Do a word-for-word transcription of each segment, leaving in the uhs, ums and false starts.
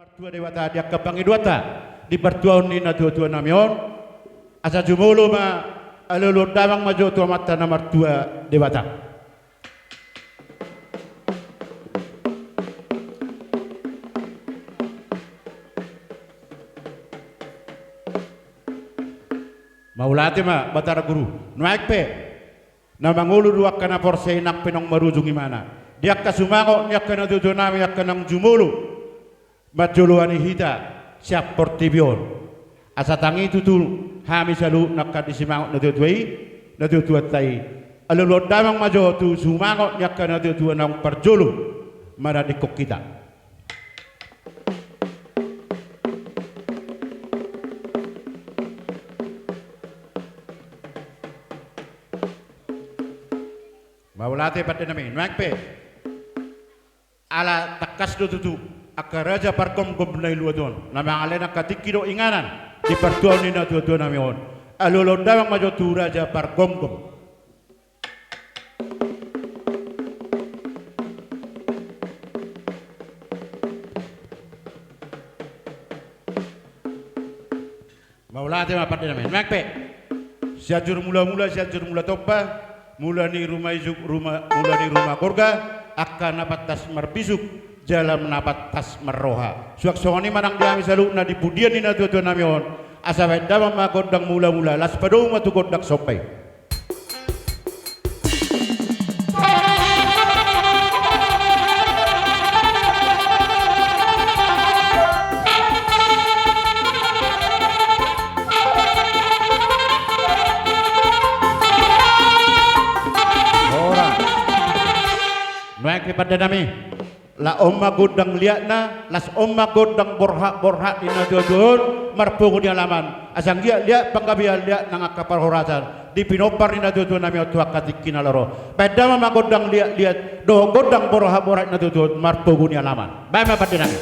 Martua Debata di angka pangidoanta di partuaon ni natuatua nami on, asa jumolo ma, alualuhon damang ma jo tu Amanta na martua Debata. Mauliate ma Batara Guru. Nuaeng pe na mangolu do angka na porsea i, nang pe naung marujung imana. Di angka sumangot ni angka natuatua nami, angka naung jumolo manjoloani hita sian portibi on, asa tangi tutu hami saluhutna angka di simangot natuatua i, natuatuanta i. Alualuhon damang ma jo tu sumangot ni angka natuatua naung parjolo manadingkon hita. Mauliate pande nami. Nuaeng pe, ala tangkas do tutu angka raja pargomgom na i luat on na mangalehon angka tingki dohot inganan di partuaon ni natuatua nami on. Alualuhon damang ma jo tu raja pargomgom. Mauliate ma pande nami. Nuaeng pe, Sianjur Mulamula, Sianjur Mulatompa, mula ni ruma isuk, ruma, mula ni ruma gorga, angka na pantas marbisuk jala na pantas marroha. Suang songon i ma nang di hami saluhutna di pudian ni natuatua nami on, asa baen damang ma gondang mulamula, laos padomu ma tu gondang somba i. Horas. Nuaeng pe pande nami. Laos on ma gondang liatna, laos on ma gondang borhat-borhat ni natuatua on marpogu ni alaman. Asa anggiat liat panggabean, liat nang angka parhorasan di pinompar ni natuatua nami on tu angka tingki na laho ro. Baen damang ma gondang liat-liat dohot gondang borhat-borhat ni natuatua on marpogu ni alaman. Baen ma pande nami.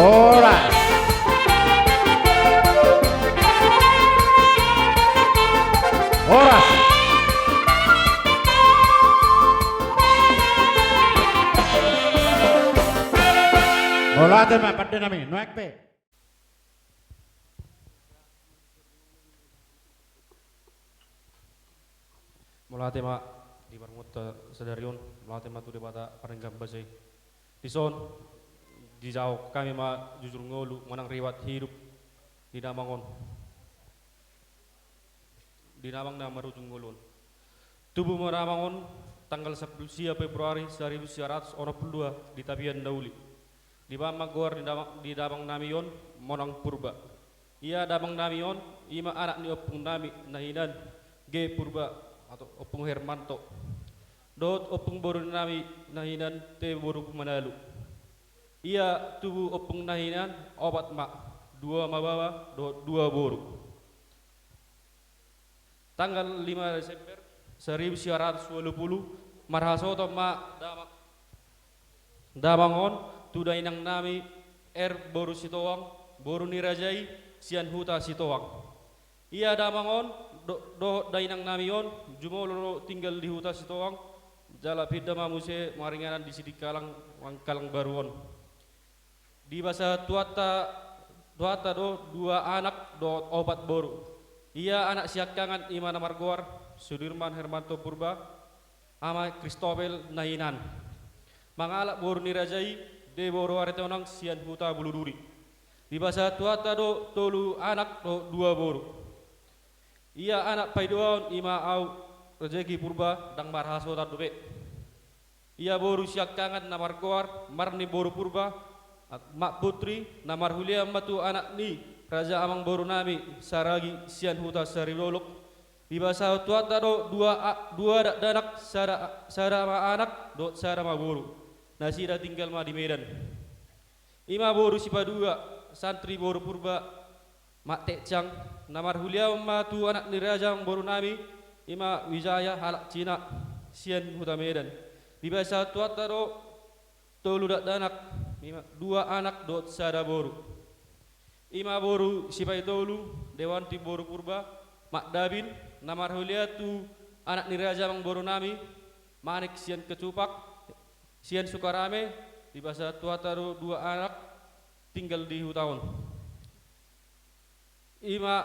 Horas. Horas. Mauliate ma pande nami, nuaeng pe. Mauliate ma di parmata sadari on, mauliate ma tu Debata pardenggan basa i. Dison, dijawab hami ma jujur ngolu manang riwayat hidup ni damang on. di damang na marujung ngolu on. Tubu ma damang on tanggal sampulu sia Februari saribu sia ratus onom pulu dua di Tapian na Uli. Dibahen ma goar ni damang, ni damang nami on Monang Purba. Ia damang nami on, i ma anak ni ompung nami na hinan G Purba atau ompung Hermanto. Dohot ompung boru nami na hinan T boru Manalu. Ia tubu ompung na hinan opat ma, dua ma baba dohot dua boru. Tanggal lima Desember saribu sia ratus walu pulu, marhasohotan ma damang, damang on tu dainang nami R boru Sitoang, boru ni raja i sian huta Sitoang. Ia damang on do-, dohot dainang nami on jumolo do tinggal di huta Sitoang, jala pinda ma muse maringanan di Sidikalang, Kalang Baru on. Dipasahat Tuhanta, Tuhanta do dua anak dohot opat boru. Ia anak siangkangan i ma na margoar Sudirman Hermanto Purba, ama Kristopel na hinan. Mangalap boru ni raja i, D boru Aritonang sian huta Buluduri. Dipasahat Tuhanta do tolu anak dohot dua boru. Ia anak paidoaon i ma au Rezeki Purba, ndang marhasohotan dope. Ia boru siangkangan na margoar Marni boru Purba, Mak Putri, na marhulian ma tu anak ni raja amang boru nami Saragi sian huta Saridolok. Dipasahat Tuhanta do dua a-, dua dakdanak, sada, sada ma anak dohot sada ma boru. Nasida tinggal ma di Medan. I ma boru sipadua, Santri boru Purba, Mak Tekcang, na marhulian ma tu anak ni raja amang boru nami, i ma Wijaya halak Cina sian huta Medan. Dipasahat Tuhanta do tolu dakdanak, i ma dua anak dohot sada boru. I ma boru sipaitolu, Dewanti boru Purba, Mak Dabin, na marhulian tu anak ni raja amang boru nami, Manik sian Kecupak, sian Sukarame. Dipasahat Tuhanta do dua anak tinggal di huta on. I ma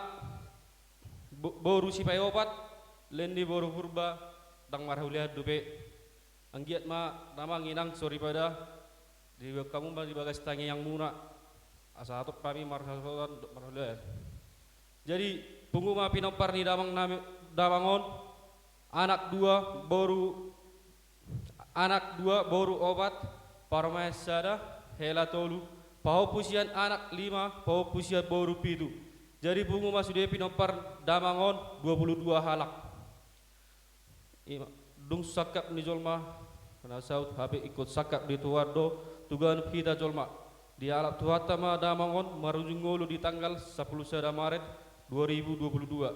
bo-, boru sipaiopat, Lendi boru Purba, ndang marhulian dope. Anggiat ma damang inang soripada, diboan hamu ma di bagas tangiangmuna, asa hatop hami marhasohotan dohot marhulian. Jadi, pungu ma pinompar ni damang nami, damang on, anak dua, boru, anak dua, boru opat, parumaen sada, hela tolu, pahompu sian anak lima, pahompu sian boru pitu. Jadi, pungu ma sude pinompar damang on dua pulu dua halak. I ma, dung sangkap ni jolma na saut, hape ingkon sangkap ni Tuhan do tu ganup hita jolma. Dialap Tuhanta ma damang on marujung ngolu di tanggal sampulu sada Maret dua ribu dua pulu dua.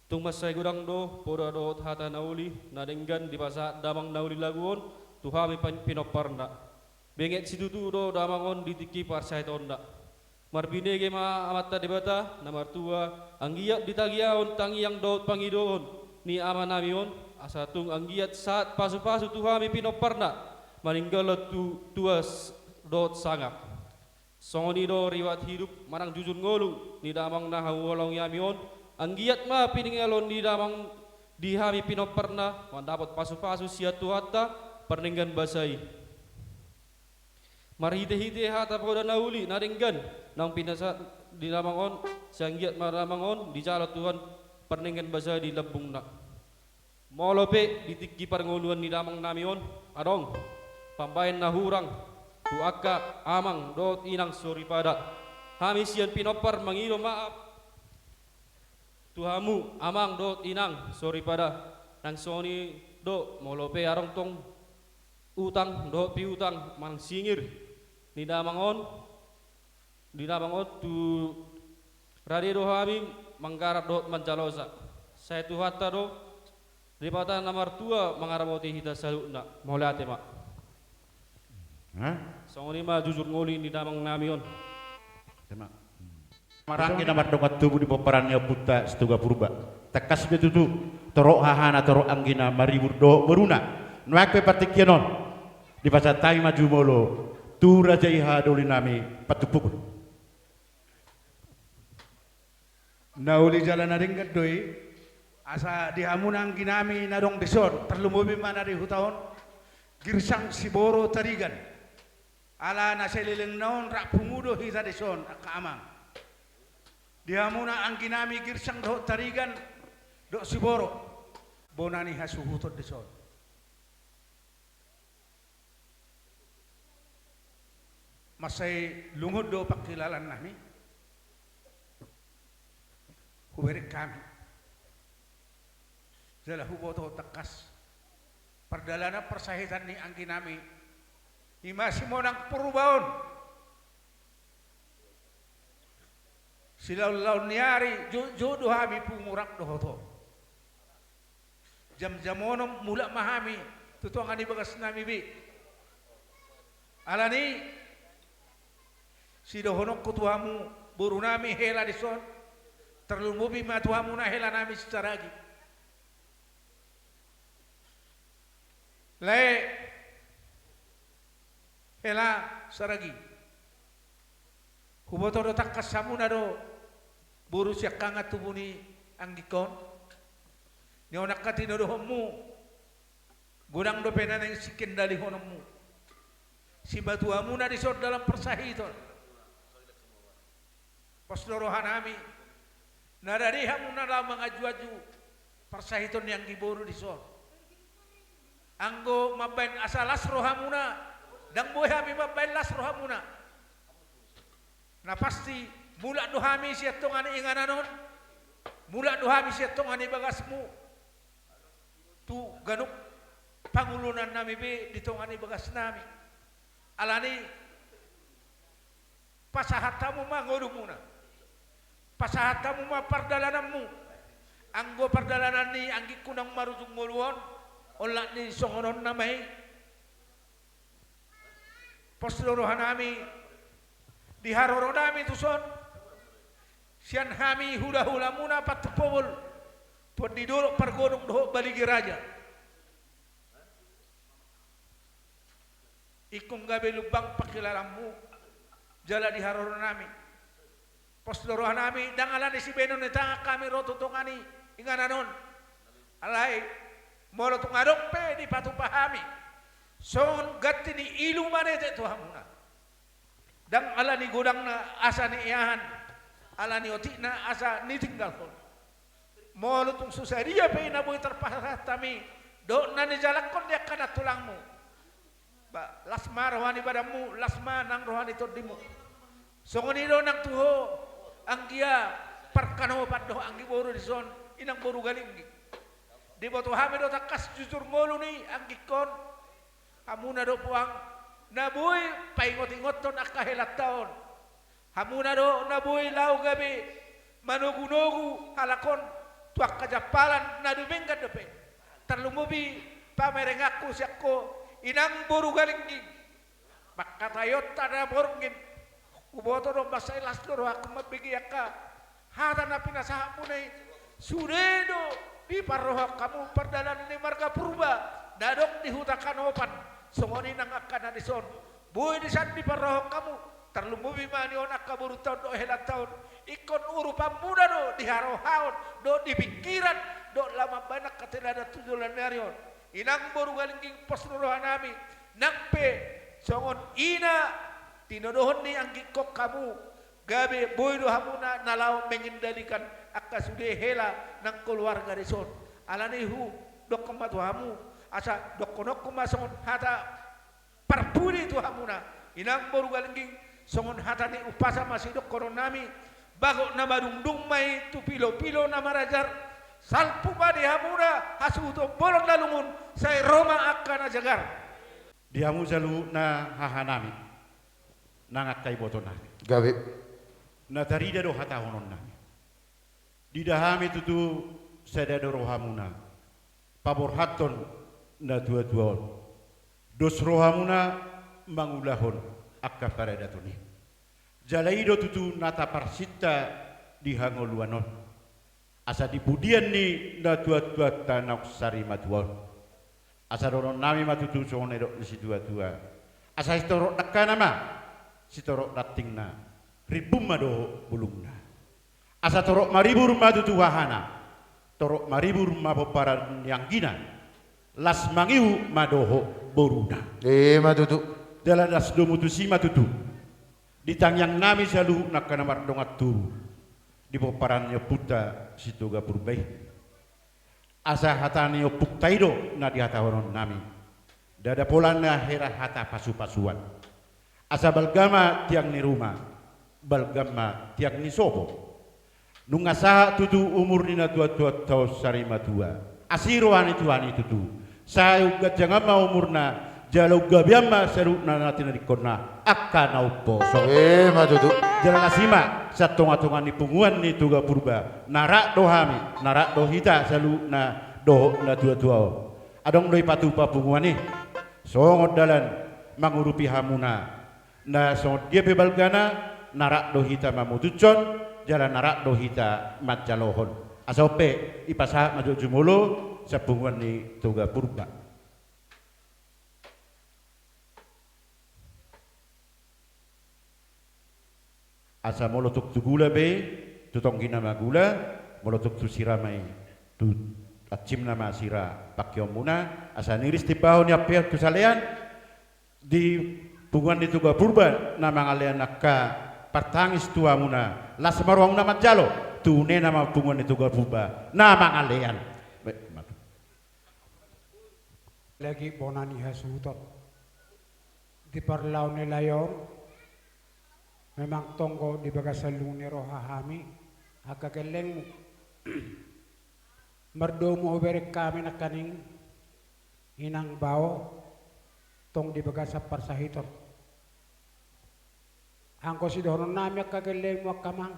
Tung mansai godang do poda dohot hata na uli na denggan dipasahat damang na uli lagu on tu hami pan-, pinomparna. Benget situtu do damang on di tingki parsahitonda. Marbinege ma Amanta Debata na martua, anggiat di tangiangkon tangiang dohot pangidoon ni ama nami on, asa tung anggiat sahat pasupasu tu hami pinomparna, maninggalhon tu-, tua s-, dohot sangap. Songon i do riwayat hidup manang jujur ngolu ni damang na huholongi hami on, anggiat ma piningalon ni damang di hami pinomparna mandapot pasupasu sian Tuhanta pardenggan basa i. Marhitehite hata poda na uli na denggan naung pinasahat ni damang on, sai anggiat ma damang on dijalo Tuhan pardenggan basa di lambungna. Molo pe di tingki parngoluan ni damang nami on adong pambaen na hurang tu angka amang dohot inang soripada, hami sian pinompar mangido maaf tu hamu amang dohot inang soripada. Nang songon i do molo pe adong tong utang dohot piutang manang singir ni damang on, di damang on tu rade do hami manggarar dohot manjalosa. Sai Tuhanta do Debata na martua mangaramoti hita saluhutna. Mauliate ma. Hah? Songon i ma jujur ngolu ni damang nami on. Tema. Maranggi na mardongan tubu di pomparan ni ompunta Situga Purba. Tangkas do tutu torop hahana, torop anggina, maribur dohot boruna. Nuaeng pe partingkian on dipasahat hami ma jumolo tu raja i, haha doli nami Pantumpukun. Na uli jala na denggan do i, asa di hamuna anggi nami na adong dison, tarlumobi ma na di huta on, Girsang Siboro Tarigan. Ala na saleleng na on rap pungu do hita dison, angka amang. Di hamuna anggi nami Girsang dohot Tarigan, Dohot siborok bona ni hasuhuton dison. Mansai lungun do pangkilalaan nami. Hubereng hami jala huboto tangkas pardalanan parsahiton ni anggi nami, i ma si Monang Purba on. Silaonlaon ni ari, jujur do hami pungu rap dohot ho. Jamjamonon mulak ma hami tu tonga ni bagas nami be. Alani i, sidohononku tu hamu boru nami hela dison, tarlumobi ma tu hamuna hela nami Sisaragi. Lae, hela Saragi. Huboto do tangkas hamuna do boru siangkangan tubu ni anggingkon. Nion angka tinodohonmu, godang dope na naeng sikendalihononmu. Simatua muna dison dalam parsahiton. Pos do roha nami, na dadi hamu na laho manganjuanju parsahiton ni anggi boru dison. Anggo mambaen asa las rohamuna, ndang boi hami mambaen las rohamuna. Na pasti, mulak do hami sian tonga ni inganan on, mulak do hami sian tonga ni bagasmu, tu ganup panguluan nami be di tonga ni bagas nami. Alani i, pasahat hamu ma ngolumuna, pasahat hamu ma pardalananmu. Anggo pardalanan ni anggingku naung marujung ngolu on, olat ni songon on nama i. Pos do roha nami, di haroro nami tuson, sian hami hulahulamuna Pantumpobol, tuan ni dolok pargonong dohot Balige Raja. Ingkon gabe lumbang pangkilalaanmu jala di haroro nami. Pos do roha nami, ndang alani sibahenon ni tangan hami ro tu tonga ni inganan on. Alai, molo tung adong pe dipatupa hami, songon ganti ni ilu manetek tu hamuna. Ndang alani godangna asa niiahan, alani otikna asa nitinggalhon. Molo tung so sadia pe na boi tarpasahat hami, dohot na nijalakhon ni angka nantulangmu. Ba, las ma roha ni badanmu, las ma nang roha ni tondimu. Songon i do nang tu ho, anggia parkanopan dohot anggi boru dison, inang boru Galingging. Diboto hami do tangkas jujur ngolu ni anggingkon. Hamuna do puang, na boi paingotingothon angka helanta on. Hamuna do na boi laho gabe manogunogu halak on tu angka jampalan na dumenggan dope. Tarlumobi pamerenganku sian ho, inang boru Galingging. Mangkatai on tanda borngin. Huboto do mansai las do rohangku mambege angka hata na pinasahatmuna i. Sude do diparrohahon hamu pardalanan ni marga Purba na adong di huta Kanopan. Songon i nang angka na dison. Boi disan diparrohahon hamu, tarlumobi ma nion angka borunta on dohot helanta on. Ingkon urupanmuna do di harohaon dohot di pingkiran, dohot laho mambaen angka teladan tu joloan ni ari on. Inang boru Galingging, pos do roha nami, nang pe songon i na tinodohon ni anggingkon hamu, gabe boi do hamuna na laho mengendalikan angka sude hela nang keluarga dison. Alani i hudokkon ma tu hamu, asa dohononku ma songon hata parpudi tu hamuna, inang boru Galingging, songon hata ni umpasa ma sidohonon nami, bagot na madungdung ma i tu pilopilo na marajar, salpu ma di hamuna hasuhuton bolon na lungun, sai ro ma angka na jagar. Di hamu saluhutna haha nami, nang angka iboto nami. Gabe. Na tarida do hatahonon nami. Dida hami tutu sada do rohamuna paborhathon na tuatua on. Dos rohamuna mangulahon angka paradaton i. Jala i do tutu na taparsinta di hangoluan on. Asa di pudian ni natuatuanta naung sarimatua on. Asa dohonon nami ma tutu songon na nidok ni situatua. Asa sitorop dangkana ma, sitorop rantingna, rimbun ma dohot bulungna. Asa torop maribur ma tutu hahana, torop maribur ma pomparan ni anggina, las mangihut ma dohot boruna. Ima tutu. Jala las domu tusi ma tutu di tangiang nami saluhut angka na mardongan tubu di pomparan ni ompunta Sitoga Purba i. Asa hata ni ompunta i do na dihatahononnami. Ndada pola na hera hata pasupasuan. Asa balga ma tiang ni ruma, balga ma tiang ni sopo. Nunga sahat tutu umur ni natuatuanta on sarimatua. Asi roha ni Tuhan i tutu. Sai umganjangan ma umurna, jala umgabean ma saluhutna na tinadingkonna angka na umposo. Ima tutu. Jala las i ma sian tongatonga ni punguan ni Toga Purba. Na rap do hami, na rap do hita saluhutna dohot natuatua on. Adong do i patupa punguan i. Songon dalan mangurupi hamuna. Na songon dia pe balgana, na rap do hita mamutushon, jala na rap do hita manjalohon. Asa on pe, dipasahat ma jo jumolo sian punguan ni Toga Purba. Asa molo tung tu gula pe, tu tonggina ma gula, molo tung tu sira ma i, tu ansimna ma sira pangkeonmuna, asa niris timbahon i ampeon tu salean, di punguan ni Toga Purba na mangalean angka partangis tu hamuna, las ma rohamuna manjalo, tu unena ma punguan ni Toga Purba na mangalean. Be, matu. Lagi bona ni hasuhuton. Di parlaon ni lae on, memang tonggo di bagasan lung ni roha hami, angka gellengmu. Mardomu hubereng hami nangkaning inang bao tong di bagasan parsahiton. Anggo sidohononnami angka gellengmu angka amang,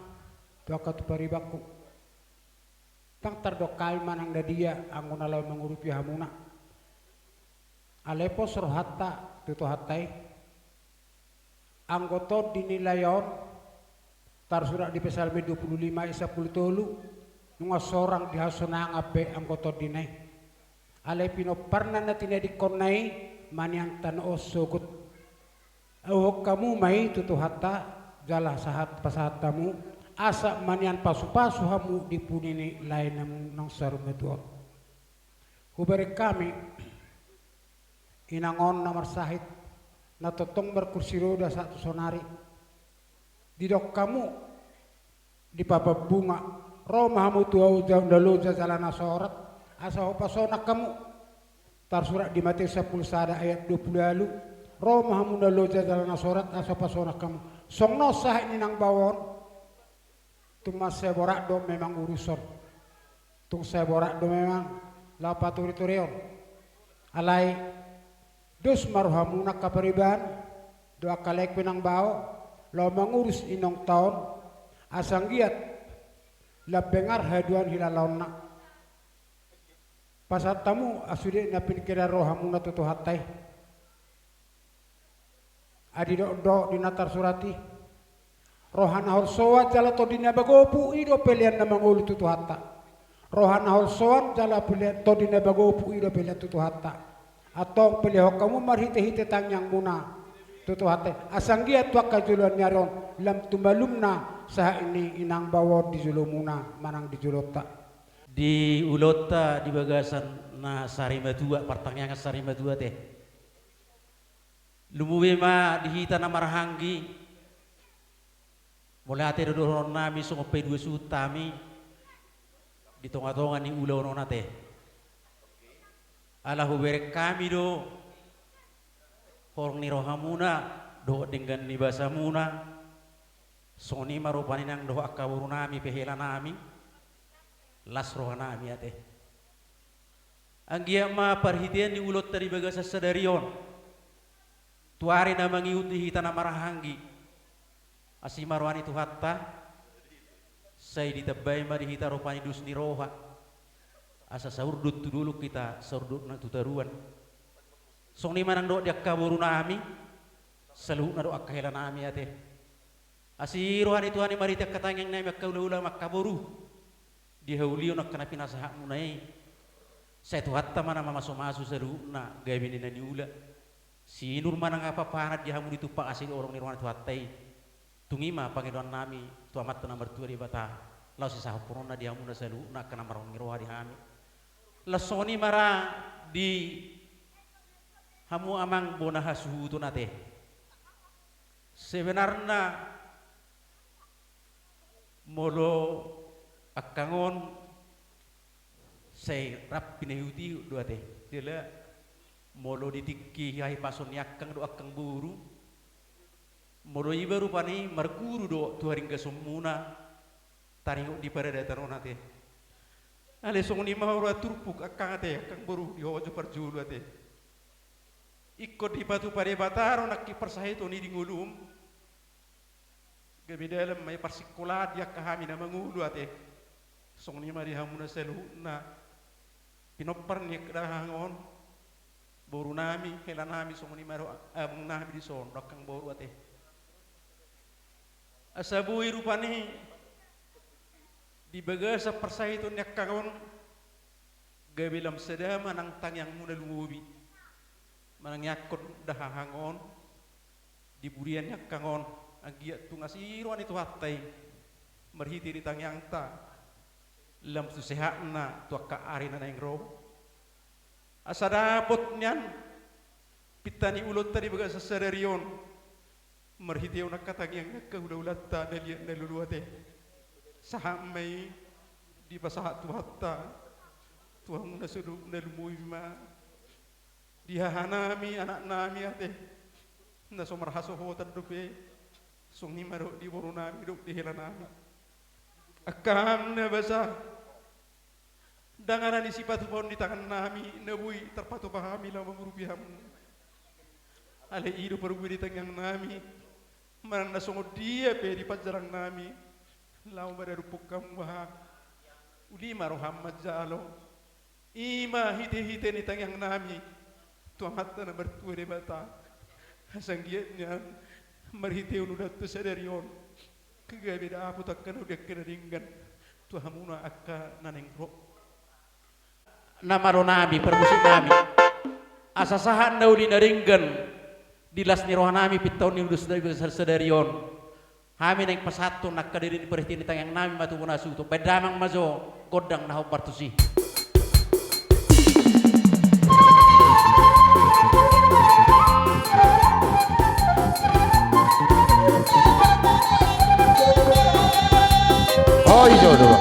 tu angka tu paribanku. Ndang tardok hami manang na dia anggo na laho mangurupi hamuna. Alai pos rohanta tu Tuhanta i. Anggo tondi ni lae on, tarsurat di Psalmen dua puluh lima ayat sampulu tolu, nunga sorang di hasonangan be anggo tondina i. Alai pinomparna na tinadingkonna i, manean tano on sogot. Auhon hamu ma i tu Tuhanta, jala sahat pasahat hamu, asa manean pasupasu hamu di pudi ni laenamu naung sarimatua on. Hubereng hami, inang on na marsahit, na tongtong markursi roda sahat tu sonari. Didok hamu, di Papan Bunga, ro ma hamu tu ahu ja-, na loja jala na sorat, asa hupasonang hamu. Tarsurat di Mateus sampulu sada ayat dua puluh ualu, ro ma hamu na loja jala na sorat, asa hupasonang hamu. Songon on sahit ni inang bao on, tung mansai borat do memang uruson. Tung sai borat do memang laho patoritoreon. Alai, dos ma rohamuna angka pariban, dohot angka laengku inang bao, laho mangurus inongta on, asa anggiat lam bengar haduan hilalaonna. Pasahat hamu sude na piningkiran rohamuna tu Tuhanta i. Adi dok-, dok di na tarsurat i. Roha na holsoan jala tondi na bagopu i do pelean na mangolu tu Tuhanta. Roha na holsoan jala pele-, tondi na bagopu i do pelean tu Tuhanta. Antong pelehon hamu marhitehite tangiangmuna tu Tuhanta i. Asa anggiat tu angka joloan ni ari on lam tumalumna sahat ni inang bao on di jolomuna manang di jolonta. Di ulaonta di bagasan na sarimatua, partangiangan sarimatua te. Lumobi ma di hita na marhahaanggi. Mauliate do dohononnami songon paidua suhut hami di tongatonga ni ulaon on ate. Ala hubereng hami do holong ni rohamuna dohot denggan ni basamuna. Songon i ma rupani nang dohot angka borunami pe helanami. Las rohanami ate. Anggiat ma parhitean ni ulaonta di bagasan sadari on, tu ari na mangihut di hita na marhahaanggi, asi ma roha ni Tuhanta, sai ditambai ma di hita rupani dos ni roha, asa saurdot tu dolok hita, saurdot nang tu toruan. Songon i ma nang dohot di angka borunami, saluhutna dohot angka helanami ate. Asi roha ni Tuhan i marhite angka tangiangnami angka hulahula ma angka boru. Di haulion angka na pinasahatmuna i. Sai Tuhanta ma na mamasumasu saluhutna gabe ni na niula. Sinur ma nang apapahan di hamu ditumpak asi di holong ni roha ni Tuhanta i. Tung i ma pangidoannami tu Amanta na martua Debata. Laos sisahaponnonna di hamuna saluhutna angka na marholong ni roha di hami. Laos songon i ma ra di hamu amang bona hasuhuton ate. Sebenarna molo angka on Sai rap pinaihutihut do ate. Jala molo di tingki hahipason ni akkang dohot akkang boru, molo iba rupani marguru do tu haringgasonmuna, taringot di paradaton on ate. Alai songon i ma huroha turpuk akkang ate, akkang boru di ho jo parjolo ate. Ingkon dipatupa Debata do nangkin parsahiton i di ngolum. Gabe dalan ma i parsingkolaan di angka hami na mangolu ate. Songon i ma di hamuna saluhutna pinompar ni angka dahahang on, boru nami, hela nami, songon i ma do abang nami dison dohot angka boru ate. Asa boi rupani di bagasan parsahiton ni angka on, gabe lam sada ma nang tangiangmuna lumobi. Manang iangkon dahahang on di budian ni angka on, anggiat tung asi roha ni Tuhanta i marhite ni tangiangta, lam tu sehatna tu angka ari na naeng ro. Asa dapot nian pinta ni ulaonta di bagasan sadari on, marhitehon angka tangiang ni angka hulahulanta na liat na lolo ate. Sahat ma i dipasahat Tuhanta tu hamuna saluhutna, lumobi ma di hahanami, anaknami ate, na so marhasohotan dope, songon i ma dohot di borunami dohot di helanami. Angka na basa, ndang ada ni sipatupaon di tangannami na boi tarpatupa hami laho mangurupi hamu. Alai i do parbue di tangiangnami, manang na songon dia pe di panjalangnami, laho madaruphon hamu baha. Uli ma roham manjalo. I ma hitehite ni tangiangnami tu Amanta na martua Debata. Asa anggiat nian marhitehon ulaonta sadari on, gabe dapot angka na uli angka na denggan tu hamuna angka na naeng ro. Na malonami, parmusiknami, asa sahat na uli na denggan di las ni rohanami pinta on ni ulos na sadari on. Hami naeng pasahathon angka diri ni parhite ni tangiangnami ma tu bona suto. Baen damang ma jo gondang na hombar tusi. Oi, jo do.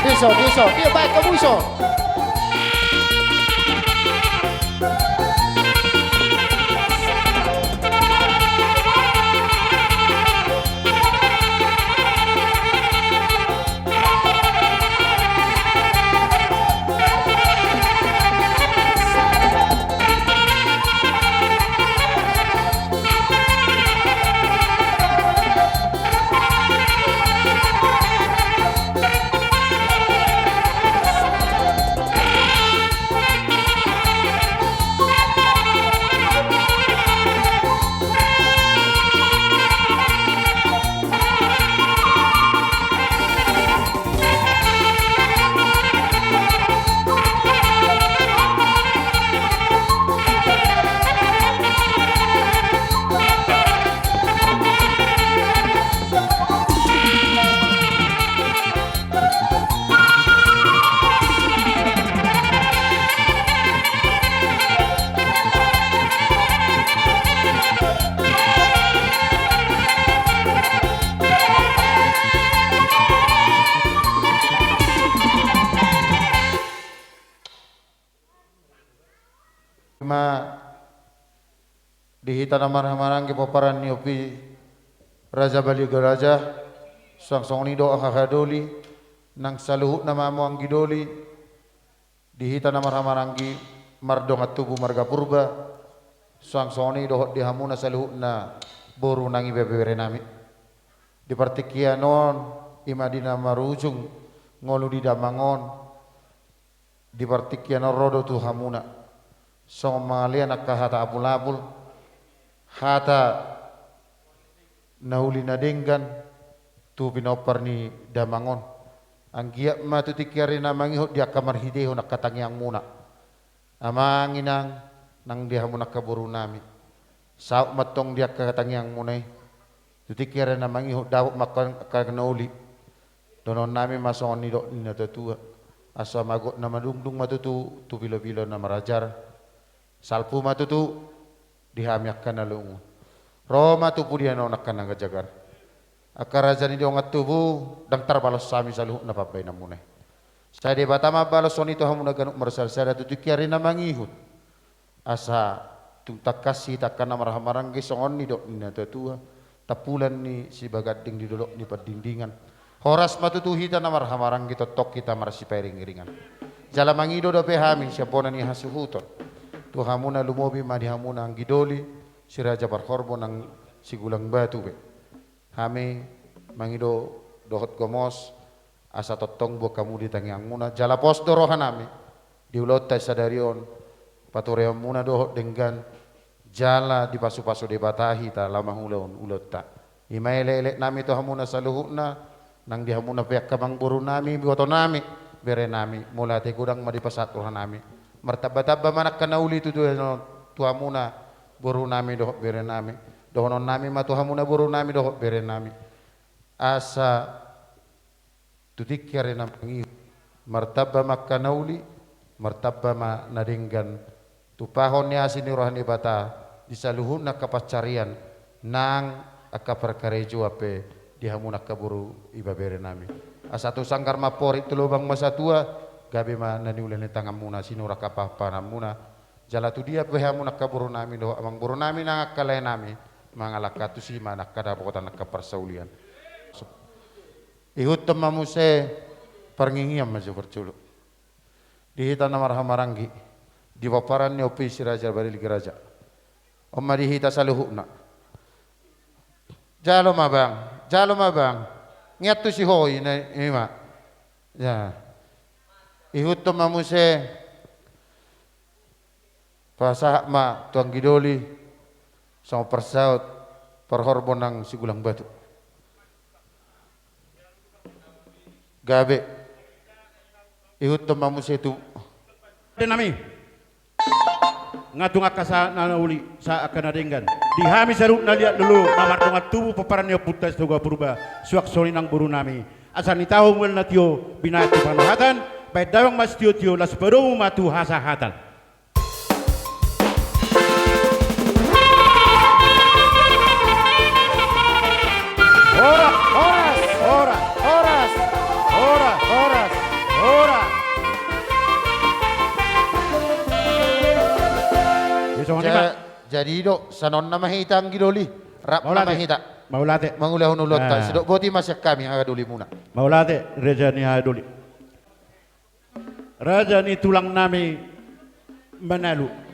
Dison, dison, dia baik kamu dison. Ma di hita na marhahamaranggi pomparan ni ompu i Raja Balga Raja, suang songon i dohot haha doli, nang saluhutna ma hamu anggi doli, di hita na marhahamaranggi mardongan tubu marga Purba, suang songon i dohot di hamuna saluhutna boru nang ibebere nami. Di partingkian on, i ma di na marujung ngolu di damang on, di partingkian on ro do tu hamuna songon mangalean angka hata apulapul, hata na uli na denggan tu pinompar ni damang on. Anggiat ma tu tingki ari na mangihut di angka marhitehon angka tangiangmuna, amang inang, nang di hamuna angka boru nami. Saut ma antong di angka tangiangmuna i tu tingki ari na mangihut, dapot ma angka, angka na uli. Dohonon nami ma songon nidok ni natuatua: Asa magot na madungdung ma tutu tu pilopilo na marajar. Salpu ma tutu di hami angka na lungun. Ro ma tu pudian on angka na jagar. Angka raja ni dongan tubu, ndang tarbalos hami saluhutna pambahenanmuna i. Sai Debata ma mambalos songon i tu hamuna ganup marsadasada tu tingki ari na mangihut. Asa tung tangkas hita angka na marhahamaranggi songon nidok ni natuatua, tampulan ni sibaganding di dolok ni pandingdingan. Horas ma tutu hita na marhahamaranggi, tongtong hita marsipairingiringan. Jala mangido dope hami sian bona ni hasuhuton tu hamuna, lumobi ma di hamuna anggi doli, si Raja Parhorbo nang si Gulang Batu be. Hami mangido dohot gomos, asa tongtong boan hamu di tangiangmuna, jala pos do rohanami di ulaonta sadari on, patureonmuna dohot denggan, jala dipasupasu Debata hita laho mangulahon ulaonta. I ma elekelek nami tu hamuna saluhutna, nang di hamuna pe angka amangboru nami, iboto nami, bere nami, mauliate godang ma dipasahat rohanami. Martambatamba ma angka na uli tu, tu, tu hamuna boru nami dohot bere nami. Dohonon nami ma tu hamuna boru nami dohot bere nami: Asa tu tingki ari na mangihut, martamba ma angka na uli, martamba ma na denggan, tumpahon ni asi ni roha ni Debata di saluhutna angka pansarian nang angka parkarejoan pe di hamuna angka boru ibebere nami. Asa tu sanggar ma amporik, tu lobang ma satua, gabe ma na niula ni tanganmuna, sinur angka pahanpahananmuna. Jala tu dia pe hamuna angka boru nami dohot amangboru nami nang angka lae nami mangalangka, tusi ma na angka dapotan angka parsaulian. Ihuthon ma muse parngingian ma jo parjolo di hita na marhahamaranggi di pomparan ni ompu i si Raja Balga Raja. On ma di hita saluhutna. Jalo ma bang, jalo ma bang. Ngian tusi ho i, na i ma. Ya. Ihuthon ma muse. Pasahat ma tu anggi doli songon parsaut Parhorbo nang si Gulang Batu. Gabe. Ihuthon ma muse tu. Ate nami. Nga tung angka sahat na uli, sahat angka na denggan. Di hami saluhutna liat lolo na mardongan tubu pomparan ni ompunta Sitoga Purba, suang songon i nang boru nami. Asa nitahu mual na tio, binahen tu panahatan, bahen damang ma sitiotio, laos padomu ma tu hasahatan. Horas, horas, horas, horas, horas, horas, horas. Jadi do, sanon nama hita anggi doli, rap nama hita. Mauliate. Mangulahon ulaonta, sidok boti ma sian hami haha dolimuna. Mauliate, raja ni haha doli. Raja ni tulang nami Manalu.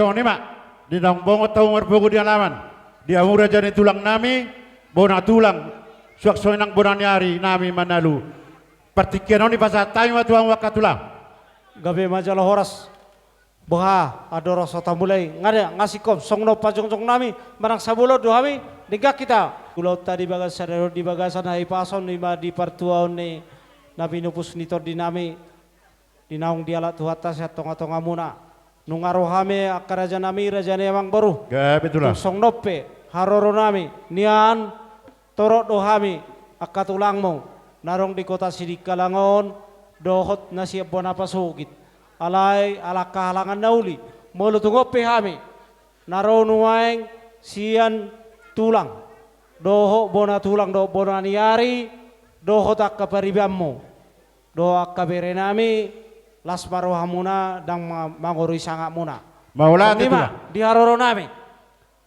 Songon i ma, di naung bongot hamu marpogu di alaman, di hamu raja ni tulang nami, bona tulang, suang songon i nang bona ni ari nami Manalu. Partingkian on dipasahat hami ma tu hamu angka tulang. Gabe ma jala horas. Boha, andorang so tamulai, nga da, nga singkop, songon on pajongjong nami, manang sabolon do hami, denggan hita. Ulaonta di bagasan sadari on, di bagasan hahipason, i ma di partuaon ni na pinupus ni tondi nami, di naung dialap Tuhanta sian tongatongamuna. Nunga ro hami angka raja nami, raja ni amangboru. Gabe tulang. Tung songon on pe, haroro nami, nian, torop do hami, angka tulangmu, na adong di kota Sidikalang on, dohot na sian bona pasogit. Alai, ala angka halangan na uli, molo tung on pe hami, na ro nuaeng sian tulang, dohot bona tulang, dohot bona ni ari, dohot angka paribanmu, dohot angka bere nami, las ma rohamuna, ndang ma-, mangorui sangapmuna. Mauliate tulang. Songon i ma, di haroro nami.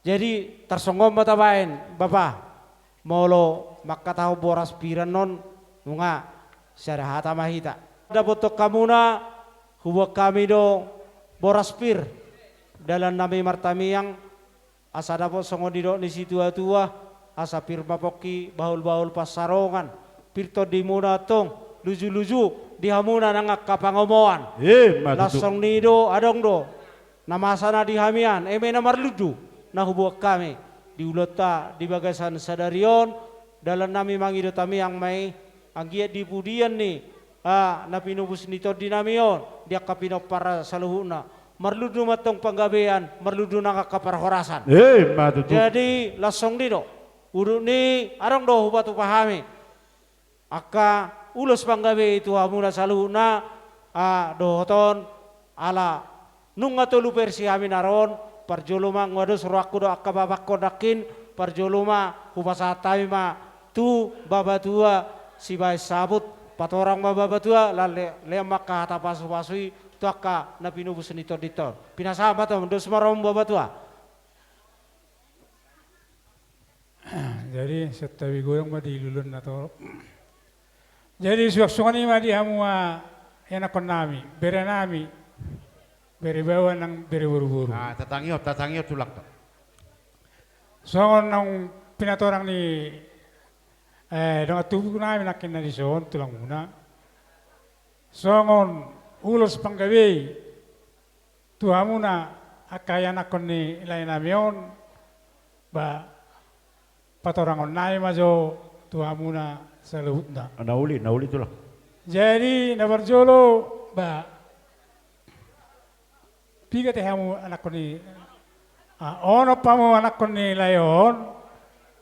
Jadi, tarsongon ma tabaen, Bapa, molo mangkatahon boras pir annon, nunga, sada hata ma hita. Dapothon hamuna, huboan hami do boras pir, dalan nami martamiang, asa dapot songon nidok ni situatua, asa pir ma pongki bahulbahul pansarongan, pir tondimuna antong, lujuluju, di hamuna nang angka pangomoan. Ima tutu. Las songon i do, adong do. Na masa na di hami an, eme na marlundu, na huboan hami, di ulaonta, di bagasan sadari on, dalan nami mangido tamiang ma i, anggiat di pudian ni, ah, na pinupus ni tondi nami on, di angka pinompar saluhutna. Marlundu ma antong panggabean, marlundu nang angka parhorasan. Ima tutu. Jadi, las songon i do, udut ni, adong do hupatupa hami. Angka ulos panggabe tu hamuna saluhutna, ah, dohot on ala nunga tolu versi hami na ro on, parjolo ma nunga dos rohangku dohot angka babangku nangkin, parjolo ma hupasahat hami ma tu bapatua sibaen saput, patorang ma bapatua, laos le-, lean ma angka hata pasupasu i tu angka na pinupus ni tondinta on. Pinasahat ma antong, dos ma rohamu bapatua. Jadi, santabi godang ma di luluan na torop. Jadi, suang songon i ma di hamu, ah, ianakhon nami, bere nami, bere baoa nang bere boruboru. Ah, tatangihon, tatangihon tulangta. Songon naung pinatorang ni, eh, dongan tubu nami nangkin na dison, tulangmuna. Songon ulos panggabe i, tu hamuna angka ianakhon ni lae nami on, ba, patorangon nami ma jo tu hamuna saluhutna. Na uli, na uli tulang. Jadi, na parjolo, ba, piga te hamu anakhon ni, ah, onom hamu anakhon ni lae on,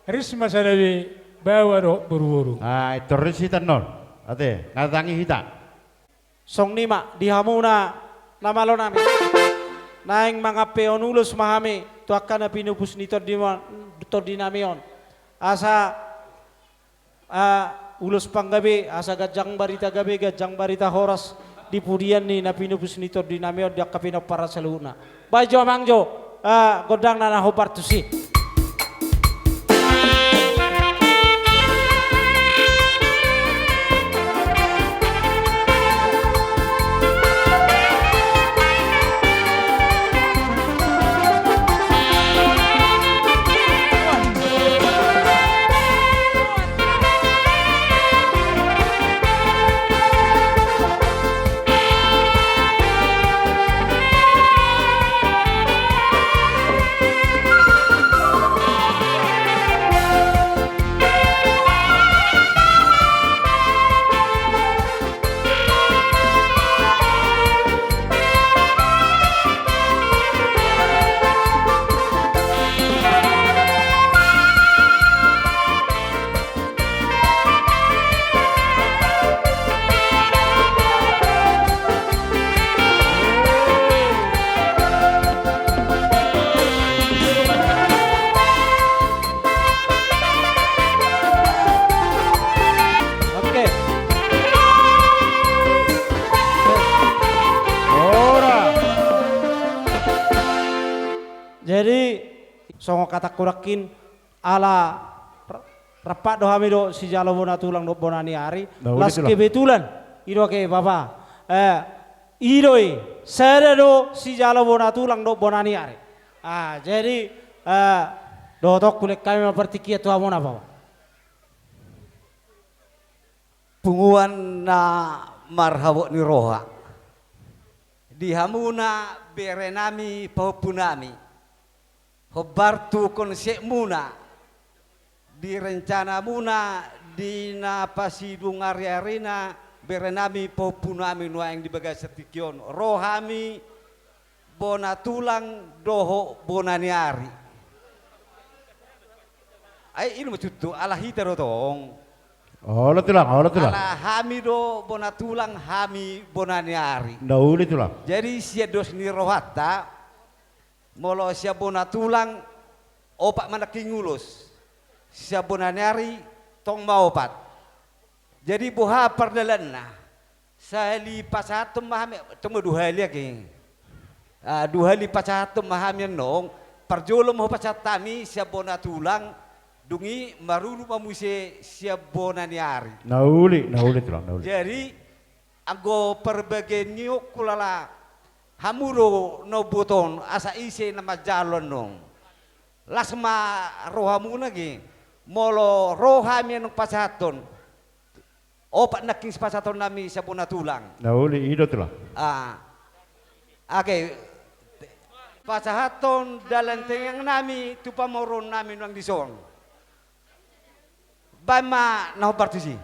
ris ma sada be baoa dohot boruboru. Ah, pintor ris hita annon. Ate, nga tangi hita. Songon i ma, di hamuna na malo nami. Naeng mangampehon ulos ma hami, tu angka na pinupus ni tondi ma-, tondi nami on. Asa, ah, ulos panggabe, asa ganjang barita gabe, ganjang barita horas, di pudian ni na pinupus ni tondi nami on, di angka pinompar saluhutna. Baen jo amang jo, ah, gondangna na hombar tusi. Oke. Ora. Jadi, songon hatangku nangkin, ala r-, rap do hami dohot sijalo bona tulang dohot bona ni ari. Nah, las tulang. Kebetulan, i do ate, Bapa. Eh, I do i, sada do sijalo bona tulang dohot bona ni ari. Ah, jadi, eh, dohot on hulehon hami ma partingkian tu hamuna, Bapak. Punguan na marhabot ni roha. Di hamuna berenami pahompunami. Hombar tu konsepmuna, di rencanamuna, di na pasidung ariarina, berenami pahompunami nuaeng di bagasan tingki on, ro hami bona tulang dohot bona ni ari. Ai i do ma tutu, ala hita do tong. Olo tulang, olo tulang. Ala hami do bona tulang, hami bona ni ari. Na uli tulang. Jadi sian dos ni rohanta, molo sian bona tulang, opat ma nangkin ulos. Sian bona ni ari, tong ma opat. Jadi boha pardalanna? Sahali pasahathon ma hami, tong ma dua hali ake. Ah, dua hali pasahathon ma hami annon, parjolo ma hupasahat hami sian bona tulang, dung i marudut ma muse sian bona ni ari. Na uli, na uli tulang, na uli. Jadi, anggo parbagian ni on hulala hamu do na umboto on, asa ise na manjalo annon. Las ma rohamuna ge, molo ro hami annon pasahathon. Opat nangkin sipasahatonnami sian bona tulang. Na uli, i do tulang. Ah. Ake, pasahathon dalan tangiangnami tu pamoruonnami nuaeng dison. Baen ma na hombar tusi.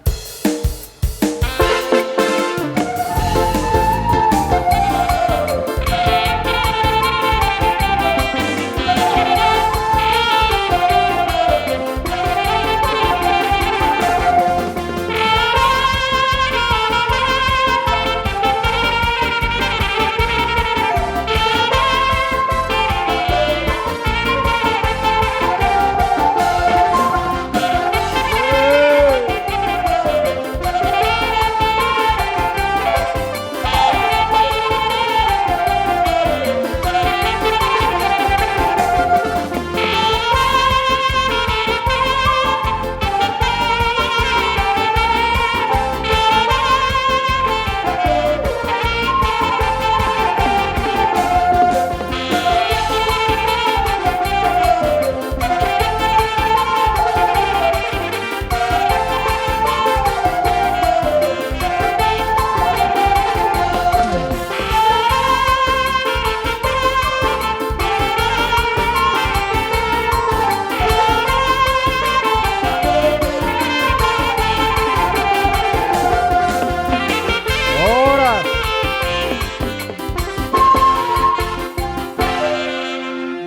Horas.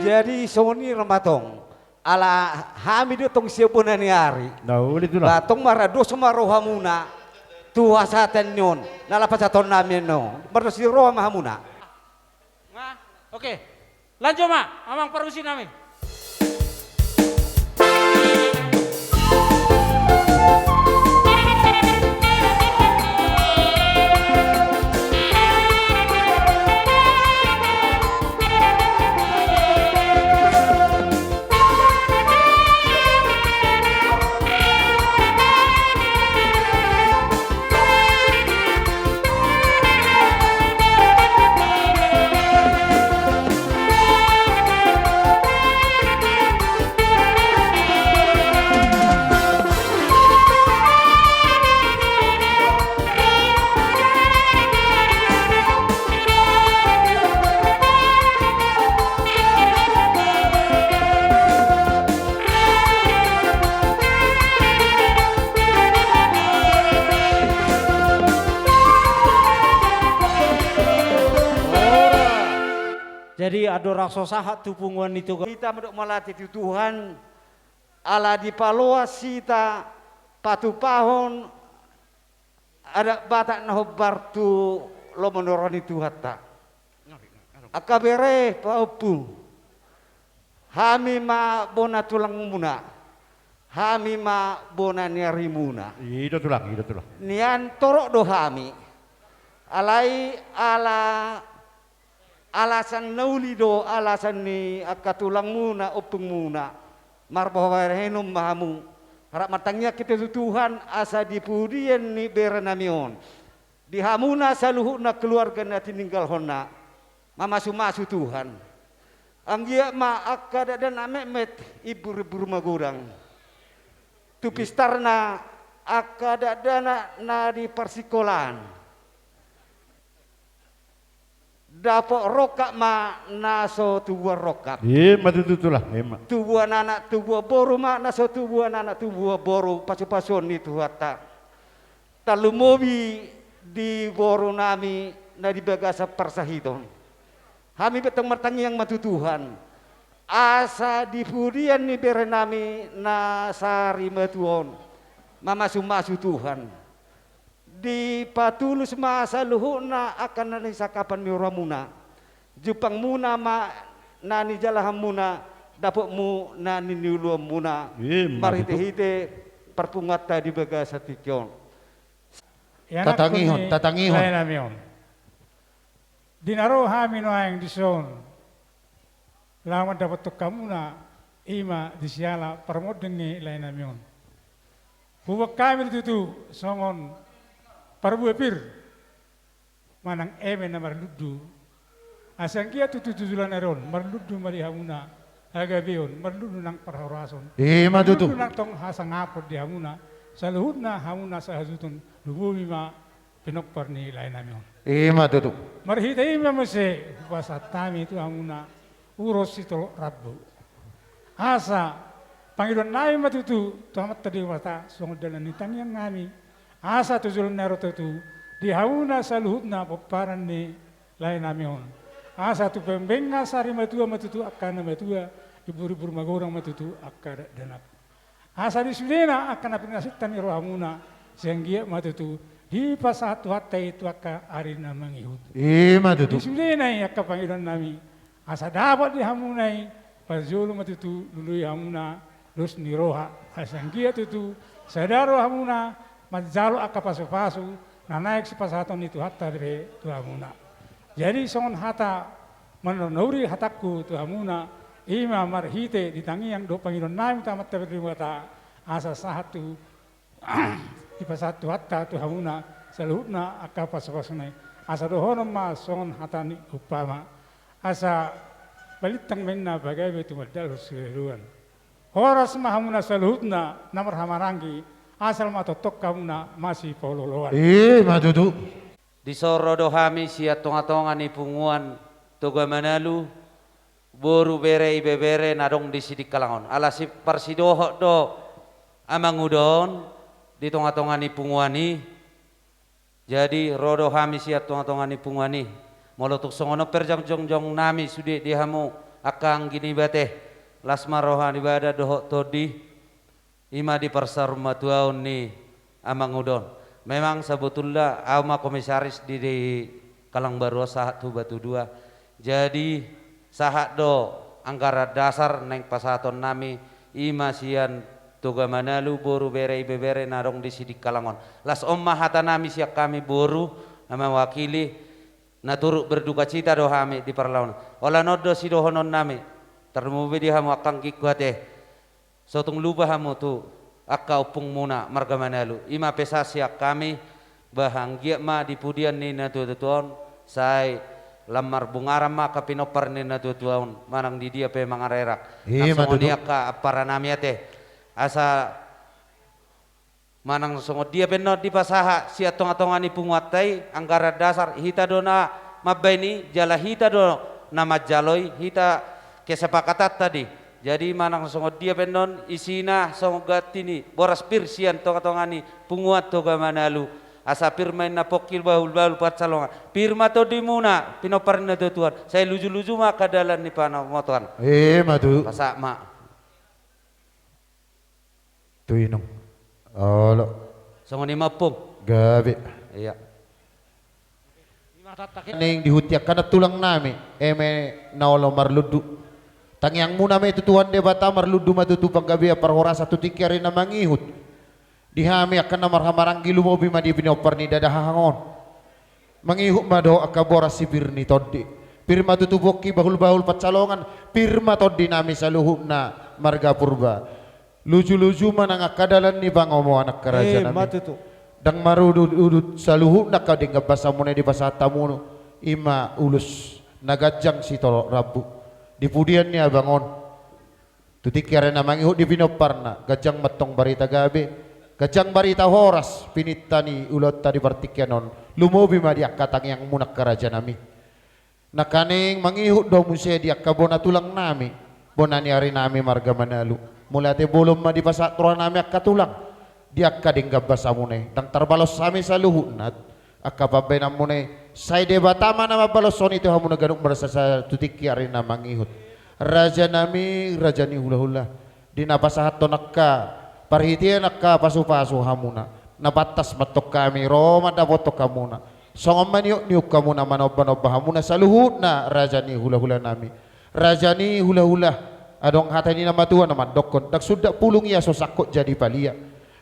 Jadi songon i ma tong. Ala hami do tong sian bona ni ari. Na uli tulang. Ba tong mardos ma rohamuna tu hasahatan ni on, na laho pasahatonnami annon. Mardos ni roha ma hamuna. Nga, oke. Lanjut ma, amang parmusiknami. Jadi andorang so sahat tu punguan ni Toga. Hita mandok mauliate tu Tuhan, ala dipaloas hita patupahon adat Batak na hombar tu lomo ni roha ni Tuhanta. Angka bere pahompu, hami ma bona tulangmuna, hami ma bona ni arimuna. I do tulang, i do tulang. Nian torop do hami. Alai ala alasan na uli do, alasan ni angka tulangmuna, ompungmuna. Marboha bahenon ma hamu. Rap martangiang hita tu Tuhan asa di pudian ni berenami on. Di hamuna saluhutna keluarga na tininggalhonna, mamasumasu Tuhan. Anggiat ma angka dakdanak metmet, imbur-imbur magodang. Tu pistarna angka dakdanak na di parsikolaan, dapot rongkap ma na so tubuan rongkap. Ima tutu, tulang, ima. Tubuan anak, tubuan boru ma na so tubuan anak, tubuan boru, pasupasuon ni Tuhanta. Tarlumobi di boru nami na di bagasan parsahiton. Hami pe tong martangiang ma tu Tuhan, asa di pudian ni bere nami na sarimatua on, mamasumasu Tuhan. Dipatulus ma saluhutna angka na nisangapan ni rohamuna. Jumpangmuna ma na nijalahanmuna, dapotmu na niniuluanmuna. Ima tutu. Marhite-hite parpunguanta di bagasan tingki on. Tatangihon, tatangihon. Lae nami on. Di na ro hami nuaeng dison, laho mandapothon hamuna, ima di siala parmonding ni lae nami on. Huboan hami do tutu songon parbue pir manang eme na marlundu. Asa anggiat tutu tu joloan ni ari on marlundu ma di hamuna hagabeon, marlundu nang parhorason. Ima tutu. Marlundu nang tong hasangapon di hamuna. Saluhutna hamuna sahasuhuton, lumobi ma pinompar ni lae nami on. Ima tutu. Marhite i ma muse hupasahat hami tu hamuna ulos sitolop rambu. Asa pangidoan nami ma tutu tu Amanta Debata, songon dalan ni tangiang nami, asa tu joloan ni ari on tutu di hamuna saluhutna pomparan ni lae nami on, asa tu pembenga sarimatua ma tutu angka na matua, imbur-imbur magodang ma tutu angka dakdanak. Asa di sudena angka na pinasinta ni rohamuna, sai anggiat ma tutu dipasahat Tuhanta i tu angka ari na mangihut. Ima tutu. Di sudena i angka pangidoan nami, asa dapot di hamuna i, parjolo ma tutu lului hamuna dos ni roha, asa anggiat tutu sada rohamuna manjalo angka pasupasu na naeng sipasahaton ni Tuhanta be tu hamuna. Jadi songon hata manauri hatangku tu hamuna, ima marhite di tangiang dohot pangidoan nami tu Amanta Debata, asa sahat tu dipasahat Tuhanta tu hamuna saluhutna angka pasupasuna i. Asa dohonon ma songon hata ni umpama, asa balintang ma inna pagabe tumandangkon sigaduan. Horas ma hamuna saluhutna na marhahamaranggi, asal ma tongtong hamuna masipaolooloan. Ima tutu. Dison ro do hami sian tongatonga ni punguan Toga Manalu, boru, bere, ibebere na adong di Sidikalang on. Ala siparsidohot do amanguda on di tongatonga ni punguan i. Jadi ro do hami sian tongatonga ni punguan i. Molo tung songon on pe jongjong nami sude di hamu angka anggi niba ate, las ma roha ni badan dohot tondi. Ima di parsaurmatuaon ni amanguda on. Memang sabotulna au ma komisaris di, di Kalangbaru on sahat tu Batudua. Jadi sahat do anggaran dasar naeng pasahaton nami, ima sian Toga Manalu, boru, bere, ibebere na adong di Sidikalang on. Las on ma hata nami sian hami boru na mewakili, na turut berdukacita do hami di parlaon. Holan on do sidohonon nami, tarlumobi di hamu angka anggingku ate. So tung lupa hamu tu angka ompungmuna marga Manalu. Ima pesan sian hami, bah anggiat ma di pudian ni natuatua on, sai lam marbungaran ma angka pinompar ni natuatua on, manang di dia pe mangarerak. Ima tutu. Nang songon i angka ampara nami ate. Asa manang songon dia pe annon dipasahat sian tongatonga ni punguanta i anggaran dasar, hita do na mambaen i, jala hita do na manjalo i, hita kesepakatanta do i. Jadi manang songon dia pe annon isina songon ganti ni boras pir sian tongatonga ni punguan Toga Manalu, asa pir ma inna pongki bahulbahul pansalongan, pir ma tondimuna pinompar ni natuatua on, sai lujuluju ma angka dalan ni panomotoan. Ima tutu. Pasahat ma. Tu inong. Olo. Songon i ma ompung. Gabe. Ia. Naeng dihut angka na tulang nami, eme na olo marlundu. Tangiangmuna ma i tu Tuhan Debata, marlundu ma tutu panggabean parhorasan tu tingki ari na mangihut. Di hami angka na marhahamaranggi, lumobi ma di pinompar ni dadahahangon. Mangihut ma dohot angka boras si pir ni tondi. Pir ma tutu pongki bahulbahul pansalongan, pir ma tondi nami saluhutna marga Purba. Lujuluju ma nang angka dalan ni pangomoan angka raja nami. Ima tutu. Ndang marudut-udut saluhutna angka denggan basamuna i dipasahat hamu, i ma ulos na ganjang sitorop rambu di pudian ni abang on. Tu tingki ari na mangihut di pinomparna, ganjang ma antong barita gabe, ganjang barita horas, pininta ni ulaonta di partingkian on, lumobi ma di angka tangiangmuna angka rajanami. Nangkaning mangihut do muse di angka bona tulangnami, bona ni arinami marga Manalu. Mauliate bolon ma dipasahat rohanami angka tulang, di angka denggan basamuna i, ndang tarbalos hami saluhutna angka pambahenanmuna i, sai Debata ma na mambalashon i tu hamuna ganup marsasahat tu tingki ari na mangihut. Rajanami, raja ni hulahula, di na pasahathon angka parhitean angka pasupasu hamuna, na pantas ma antong hami ro mandapothon hamuna. Songon maniukniuk hamuna, manombanomba hamuna saluhutna, raja ni hulahulanami. Raja ni hulahula, adong hata ni na matua na mandokkon, ndang sundat pulung ia so sangkot jadi palia.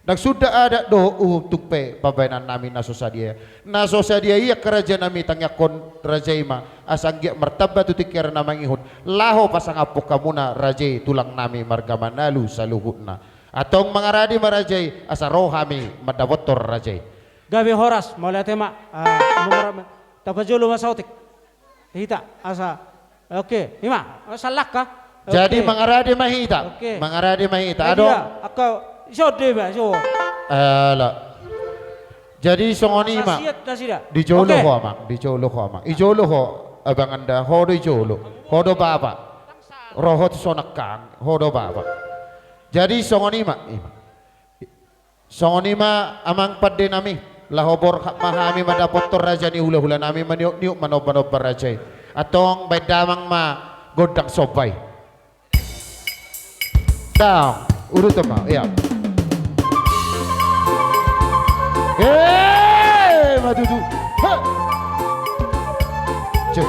Ndang sundat adat dohot uhum, tung pe pambahenannami na so sadia. Na so sadia i angka rajanami, tangiangkon raja i ma, asa anggiat martamba tu tingki ari na mangihut, laho pasangaphon hamuna raja i tulangnami marga Manalu saluhutna. Antong mangaradi ma raja i, asa ro hami mandapothon raja i. Gabe horas, mauliate ma. Ah, mauliate ma. Tapajolo ma saotik. Hita, asa. Oke, i ma. Oh, salangka. Jadi, oke, mangaradi ma hita. Oke. Mangaradi ma hita. Jadi, adong. Ya, angka, so, de, ba, so. Ala. Jadi, songon i ma. Sasiat nasida. Di jolo, oke, ho, amang. Di jolo, ho, amang. I jolo, ho, abang anda. Ho do i jolo. Ho do bapa. Rohot sonangkang. Ho do bapa. Jadi, songon i ma. I ma. Songon i ma, amang pandenami, laho borhat ma hami mandapothon raja ni hulahulanami, maniukniuk manombanomba raja i. Antong baen damang ma gondang somba i. Dang, uduthon ma, ia. He, ma tutu. He. Cek.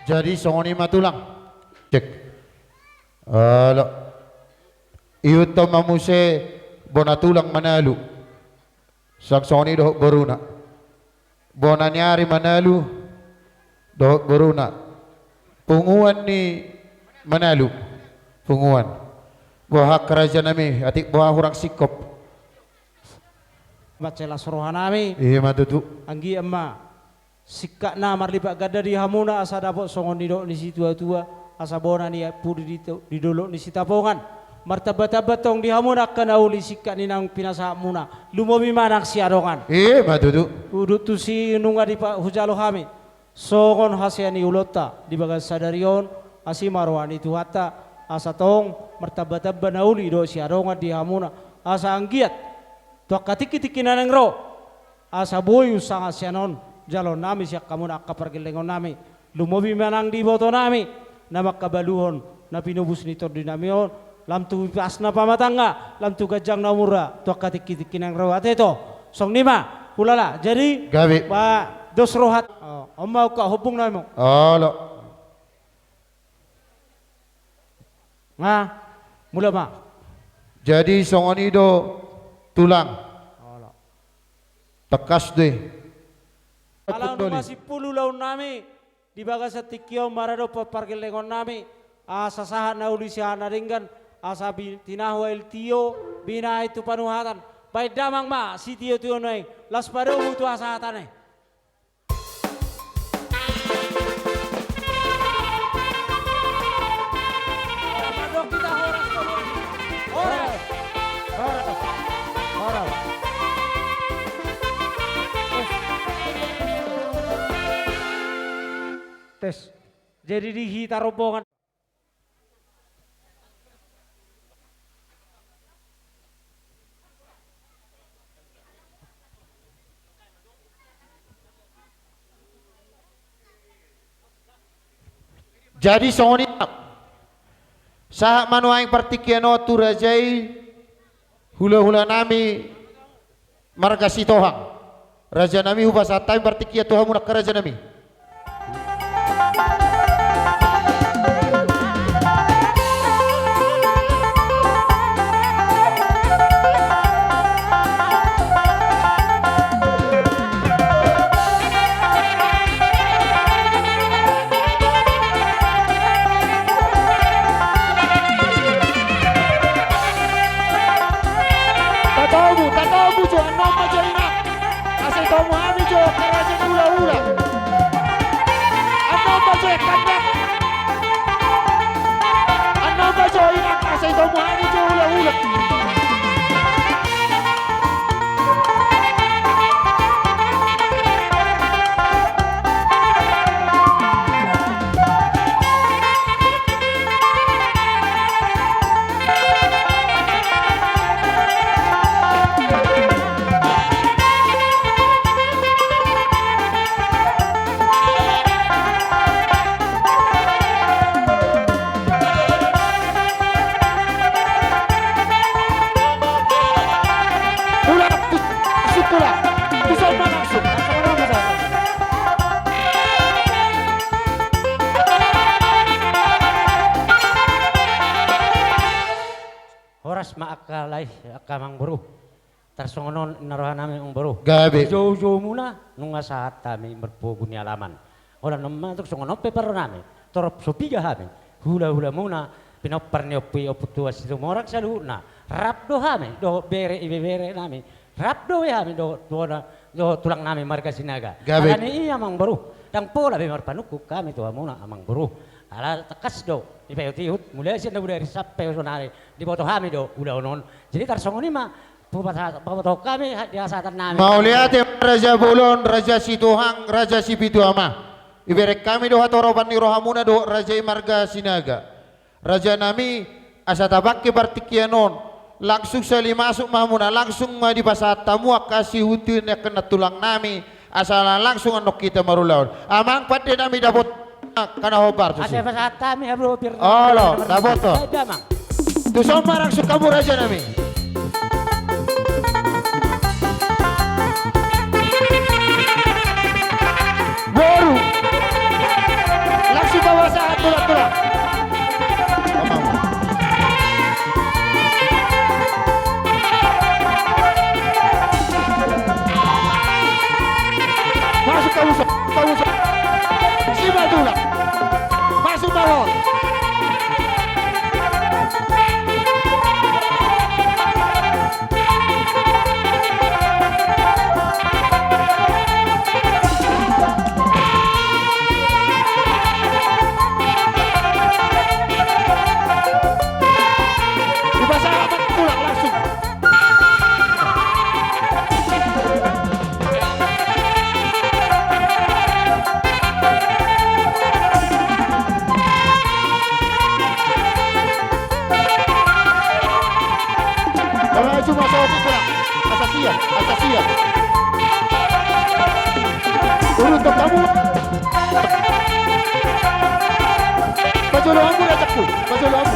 Jadi songon i ma tulang. Cek. Halo. Ihuthon ma muse bona tulang Manalu. Sang songon i dohot boruna. Bona ni ari Manalu dohot boruna. Punguan ni Manalu. Punguan. Boha angka rajanami, atik boha hurang singkop. Baca las rohanami. Iya ma tutu. Anggiat ma singkatna marlipat ganda di hamuna, asa dapot songon nidok ni situatua, asa bona ni pudi di, di dolok ni Sitapongan. Martambatamba tong di hamuna angka na uli singkat ni naung pinasahatmuna. Lumobi ma nang siadongan. Iya ma tutu. Udut tusi nunga dipa-, hujalo hami songon hasea ni ulaonta di bagasan sadari on, asi ma roha ni Tuhanta, asa tong martambatamba na uli dohot siadongan di hamuna, asa anggiat tu angka tingkitingki na naeng ro, Asa boi unsanga sian on jaloonnami sian hamuna angka pargellengon nami. Lumobi ma nang di ibotonami na mangkabaluhon na pinobus ni tondinami on, lam tu ipasna pamatangna, lam tu ganjangna umurna tu angka tingkitingki naeng ro. Ate to, songon i ma, hulala. Jadi, gabe, ba, dos rohat. O, on ma ungka hombungnami. Olo. Nga, mula ma. Jadi songon i do, Tulang. Olo. Tangkas do i. Ala nunga simpul ulaonnami di bagasan tingki on maradophon pargellengonnami, asa sahat na uli sahat na denggan, asa bi-, tinahu aek tio, binahen tu panuhatan. Baen damang ma sitiotio nuaeng, laos padomu tu hasahatan i. Horas, horas, horas. Tes. Jadi di hita rombongan. Jadi songon i ma. Sahat ma nuaeng partingkian on tu raja i, hulahulanami marga Sitohang. Rajanami, hupasahat hami partingkian tu hamu nangkin, rajanami. Tatamu, tatamu jo, annon ma jo, inang. Asa itomu hami jo, raja ni hulahula. Annon ma jo, kandang. Annon ma jo, inang, asa itomu hami jo, hulahula. Tulang, tu, tu, tulang. Tu son ma langsung. Horas ma angka lae, angka amangboru. Tarsongon on ninna rohanami, amangboru. Gabe. Joujoumuna nunga sahat hami marpogu ni alaman. Holan on ma tong, songon on pe parrohanami. Torop so piga hami hulahulamuna, pinompar ni Ompu i, Ompu Tuan Situmorang saluhutna. Rap do hami dohot bere ibeberenami. Rap do be hami dohot tuana, dohot tulangnami marga Sinaga. Gabe. Alani i, amangboru, ndang pola be marpanungkun hami tu hamuna, amangboru. Ala tangkas do dipaihutihut mulai sian na bodari sampe sonari, diboto hami do ulaon on. Jadi tarsongon i ma, paboto hami di hasahatannami. Mauliate ma, Raja Bolon, Raja Sitohang, Raja Sipitu Ama. Ibereng hami do hatoropan ni rohamuna dohot raja i marga Sinaga. Rajanami, asa tapangke partingkian on, langsung sahali masuk ma hamuna, langsung ma dipasahat hamu angka sihutihut ni angka nantulangnami, asa langsung annon hita marulaon. Amang pandenami, dapot angka na hombar tusi. Ate pasahat hami, hablo, pir. Olo, dapot ho. Damang. Tu son ma langsung hamu, rajanami. Boru. Langsung bawa sahat tulang-tulang. Masuk kamu, kamu. Simak tulang. Masuk balon. Dipasahat tulang langsung. Kalau cuma satu, kurang. Asa siap, asa siap. Jolo hamu, rajaku, jolo hamu.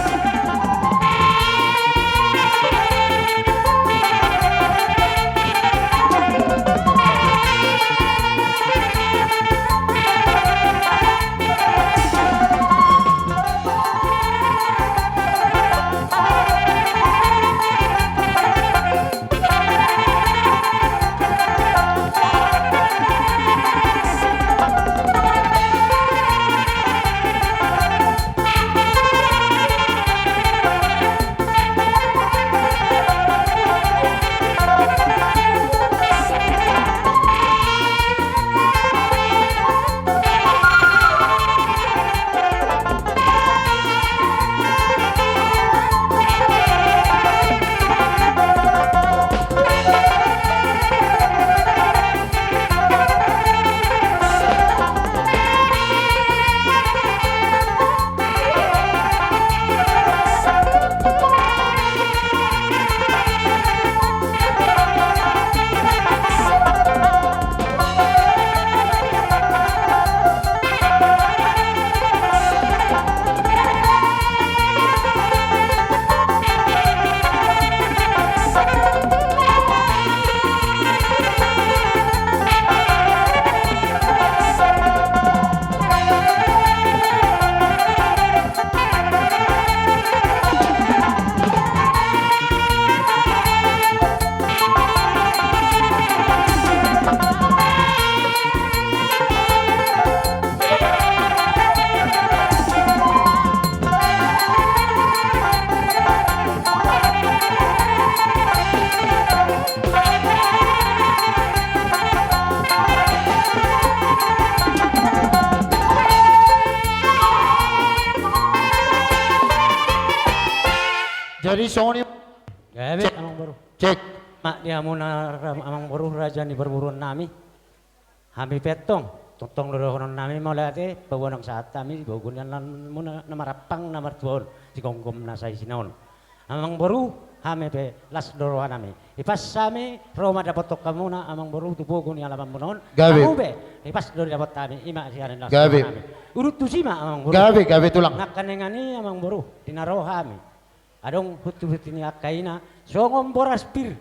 Jadi songon i. Gabe, cek, amang boru. Cek. Mak di hamuna ra-, amang boru, raja ni parboruon nami. Hami pe antong, tongtong do dohonon nami mauliate, paboa naung sahat hami sibogu ni anak muna na marampang na martua on, sigomgom na saisina on. Amang boru, hami pe las do roha nami. Hipas hami ro mandapothon hamuna amang boru tu bogu ni alaman muna on. Gabe. Hamu pe hipas do didapot hami, i ma sian las do roha nami. Gabe. Udut tusi ma amang boru. Gabe, gabe tulang. Nangkaningan i amang boru, di na ro hami. Adong huthihut ni angka ina songon boras pir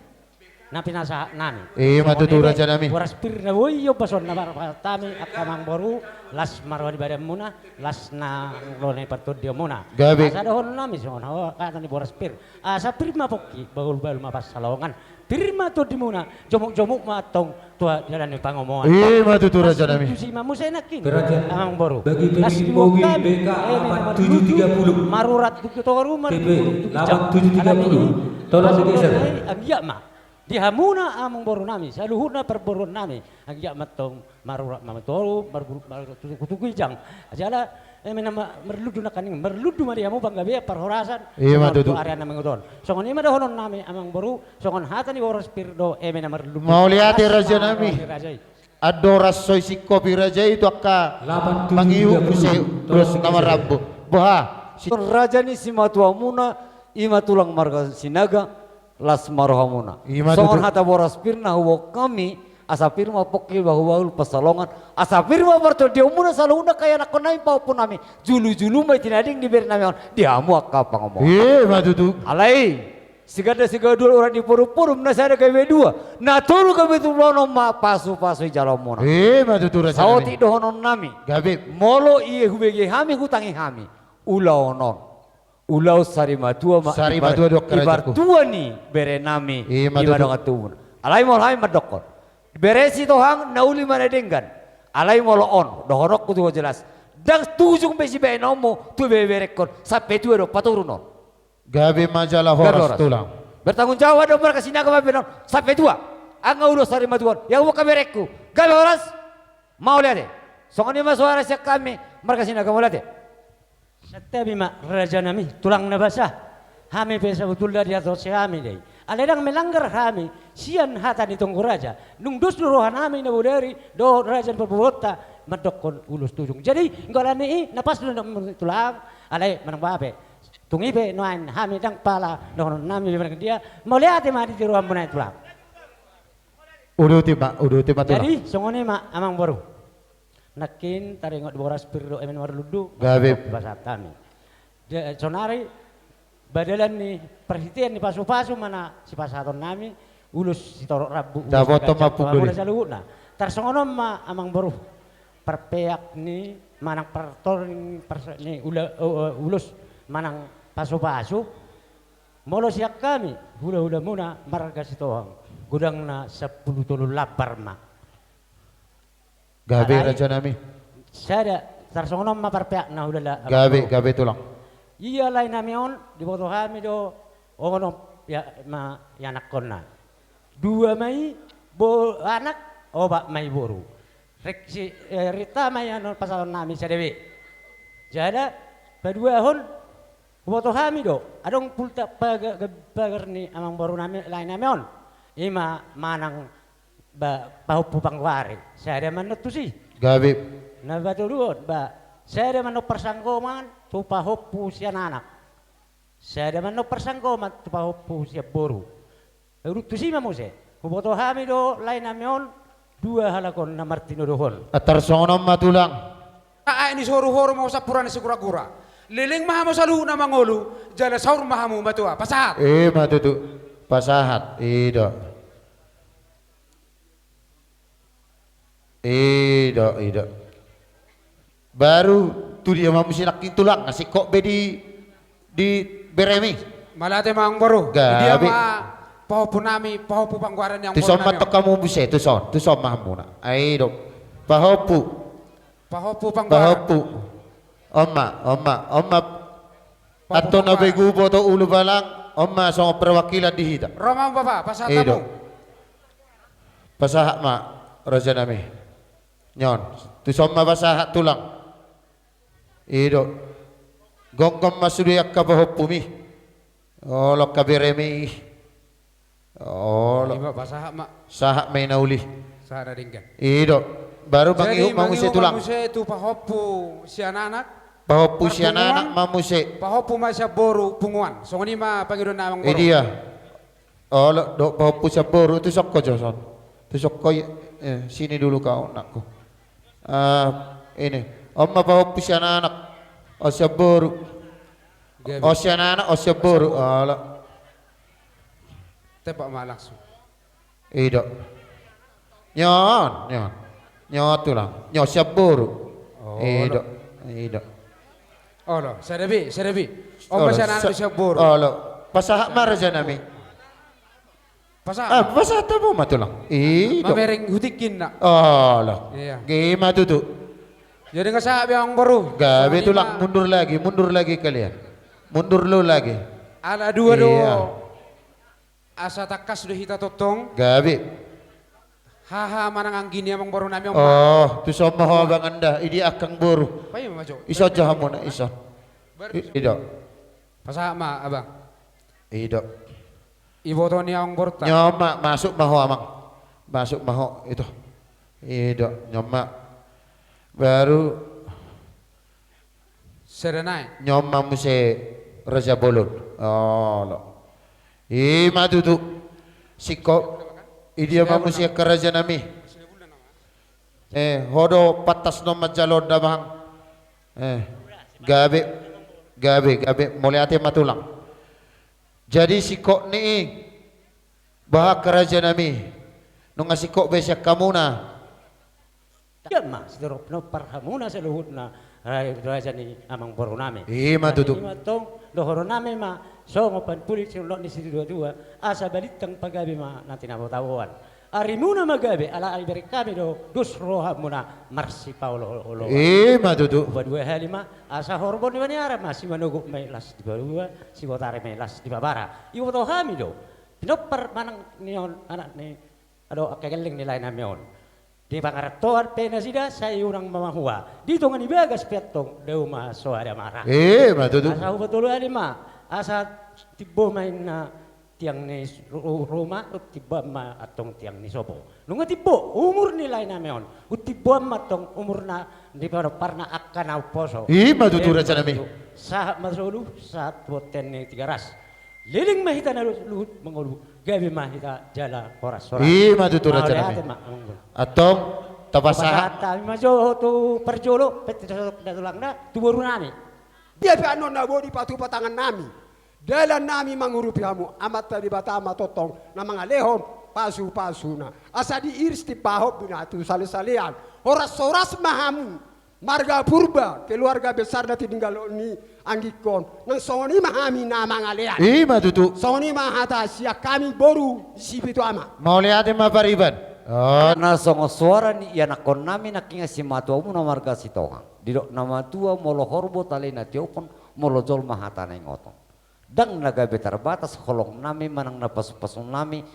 na pinasahat nami. I ma tutu, raja nami. Boras pir na boi diombason na marpasahat hami angka amang boru, las ma roha ni badan muna, las nang roha ni partondion muna. Gabe. Asa dohonon nami songon hata ni boras pir. Asa pir ma pongki, bahulbahul ma pansalongan. Pir ma tondi muna, jomukjomuk ma antong tu dalan ni pangomoan. I ma tutu, raja nami. Las tusi ma muse nangkin, amang boru. Bagi pemilik mobil B K delapan tujuh tiga puluh, marurat tu toru, T P delapan tujuh tiga puluh. Tolong digeser. Anggiat ma di hamuna amang boru nami, saluhutna parboruon nami, anggiat ma antong marurat ma toru, marguru, marguru, tutu, tutu ginjang. Jala, eh, eme na ma-, marlundu nangkaning, marlundu ma di hamu panggabean, parhorasan. I ma tutu. Songon i ma dohonon nami amang boru, songon hata ni boras pir do, eme na marlundu. Mauliate, raja nami. Andorang so isingkopi raja i tu angka mangihut muse ulos na marrambu. Boha? Si raja ni simatua muna, i ma tulang marga Sinaga, las ma roha muna. I ma tutu. Songon hata boras pir na huboan hami, asa pir ma pongki bahulbahul pansalongan, asa pir ma partondion muna saluhutna, angka ianakhon nami, pahompu nami, julujulu ma i tinading ni bere nami on di hamu angka pangomoan. I ma tutu. Alai, siganda sigadual urat ni porumpurun, na sada gabe dua, na tolu gabe tolu, on ma pasupasu jaloon muna. I ma tutu, raja nami. Saotik dohonon nami. Gabe. Molo i hubege hami, hutangi hami, ulaon on. Ulaon sarimatua ma, sarimatua do, rajaku. Ibar tua ni bere nami. I ma tutu. Dongan tubu. Alai molo hami mandokkon, bere Sitohang na uli ma na denggan. Alai molo on, dohononku tu ho jelas, ndang tujung be sibahenonmu tu beberengkon, sampe tua do paturun on. Gabe ma jala horas, tulang. Bertanggung jawab do marga Sinaga mambahen on sampe tua. Anggo ulaon sarimatua on, ia huboan hamu berengku. Gabe horas. Mauliate. Songon i ma suara sian hami marga Sinaga, mauliate. Santabi ma, raja nami, tulang na basa. Hami pe sabotulna diadosi hami do i. Alai ndang melanggar hami sian hata ni tonggo raja. Dung dos do roha nami na bodari dohot raja ni parboruonta mandokkon ulos tujung. Jadi, anggo alani i na pas do, tulang. Alai manang boha pe, tung i pe nuaeng hami ndang pala dohonon nami be manang dia. Mauliate ma di rohamuna i, tulang. Uduti ma, uduti ma, tulang. Jadi, songon i ma, amang boru. Nangkin taringot boras pir do eme na marlundu, gabe, pasahat hami. Sonari badalan ni parhitean ni pasupasu ma na sipasahatonnami, ulos sitorop rambu, ulos sitorop gancang tu hamuna saluhutna. Tarsongon on ma amang boru, parpeak ni manang partor ni ulos manang pasupasu. Molo sian hami hulahulamuna marga Sitohang, godangna sampulu tolu labar ma. Gabe rajanami. Sada, tarsongon on ma parpeakna hulala. Gabe, gabe tulang. Ia laenami on, diboto hami do, onom ma ianakkonna. Dua ma i anak, opat ma i boru. Rek si, rita ma i anon pasahatonnami sada be. Jala paduahon, huboto hami do adong pultak pagar ni amang borunami laenami on. Ima manang ba pahompu panggoari, sada ma annon tusi. Gabe. Na patoluhon ba sada ma annon parsanggoman tu pahompu sian anak. Sada ma annon parsanggoman tu pahompu sian boru. Urut tusi ma muse. Huboto hami do laenami on dua halak on na martinodohon. Tarsongon on ma tulang. Aek ni soruhoru ma sampurna ni siguragura. Leleng ma hamu saluhutna mangolu, jala saur ma hamu matua. Pasahat. Ima tutu. Pasahat. I do. I do, i do. Baru tu dia ma muse nangkin tulang, singkop be di, di beremi. Mauliate ma amang boru. Gabe. Dia ma pahompunami, pahompu panggoaran ni amang boru. Tuson ma tong hamu muse, tuson, tuson ma hamuna. I do. Pahompu. Pahompu panggoaran. Pahompu. On ma, on ma, on ma. Antong na begu boto ulubalang, on ma songon perwakilan di hita. Ro ma bapa, pasahat hamu. Pasahat ma, rajanami. Nion, tuson ma pasahat tulang. I do. Gomgom ma sude angka pahompumi. Olo angka beremi. Olo. Ima pasahat ma. Sahat ma i na uli. Sahat na denggan. I do. Baru mangihut ma muse tulang. Muse tu pahompu sian anak. Pahompu sian anak ma muse. Pahompu ma sian boru punguan. Songon i ma pangidoan na amang boru. Idia. Olo, do pahompu sian boru, tuson ho jo son. Tuson ho i, eh, sini dulu kau nakku. Ah, ini. On ma pahompu sian anak. O sian boru. O sian anak, o sian boru. Olo. Tembak ma langsung. I do. Nion, nion. Nion tulang. Nion sian boru. I do. I do. Olo, sada be, sada be. On ma sian anak tu sian boru. Olo. Pasahat ma rajanami. Pasahat. Ah, pasahat hamu ma tulang. I do. Mamereng hu tingki na. Olo. Ima tutu. Jadi nga sahat be amang boru. Gabe tulang, mundur lagi, mundur lagi kalian. Mundur lu lagi. Ala dua do. Asa tangkas do hita tongtong. Gabe. Haha manang anggi ni amang borunami on. Oh, tuson ma ho abang anda, idia angka boru. Ison jo hamuna, ison. I do. Pasahat ma abang. I do. Iboto ni amang boruta. Nion ma, masuk ma ho amang. Masuk ma ho ito. I do, nion ma. Baru Sada nai. Nion ma muse raja bolon. Olo. Ima tutu. Singkop. Idia ma muse angka rajanami. Eh, ho do pantas na manjalo damang. Eh, gabe, gabe, gabe. Mauliate ma tulang. Jadi singkop ni i. Bah angka rajanami. Nunga singkop be sian hamuna. Ia ma, sitorop pinompar hamuna saluhutna, raja ni amang borunami. Ima tutu. Ima tong, dohononnami ma, songon pampulit sinulut ni situatua, asa balintang pagabe ma na tinabotaboan. Arimuna ma gabe, ala dibereng hami do, dos rohamuna, marsipaolooloan. Ima tutu. Padua hali ma, asa horbo ni baniara ma, simanogot ma i las di padua, sibotari ma i las di babara. Iboto hami do, pinompar manang nion anak ni, ado angka gelleng ni laenami on. Di pangarantoan pe nasida sai unang mamahua. Di tonga ni bagas pe antong dao ma soada mara. Ima tutu. Asa hupatolu hali ma. Asa timbo ma inna tiang ni ruma, timboan ma antong tiang ni sopo. Nunga timbo umur ni laenami on. Utimboan ma antong umurna di panomparna angka na umposo. Ima tutu rajanami. Sahat ma solu, sahat bontean ni Tigaras. Leleng ma hita na luhut mangolu, gabe ma hita jala horas-horas. Ima tutu rajanami. Antong tapasahat hami ma jo tu parjolo, pette sosok datulangna tu borunami. Dia pe annon na boi dipatupa tangannami. Dalannami mangurupi hamu, Amanta Debata ma tongtong na mangalehon pasupasuna. Asa diiris timpahon bina tu salesalean. Horashoras ma hamu, marga Purba, keluarga besar na tininggalhon ni anggingkon. Nang songon i ma hami na mangalean. I ma tutu. Songon i ma hata sian hami boru Sipitu Ama. Mauliate ma pariban. Na songon soara ni ianakkonnami nangkiningan simatuamuna marga Sitohang. Didok na matua molo horbo tali na tiopon, molo jolma hata na ingoton. Ndang na gabe tarbatas holongnami manang na pasupasunami,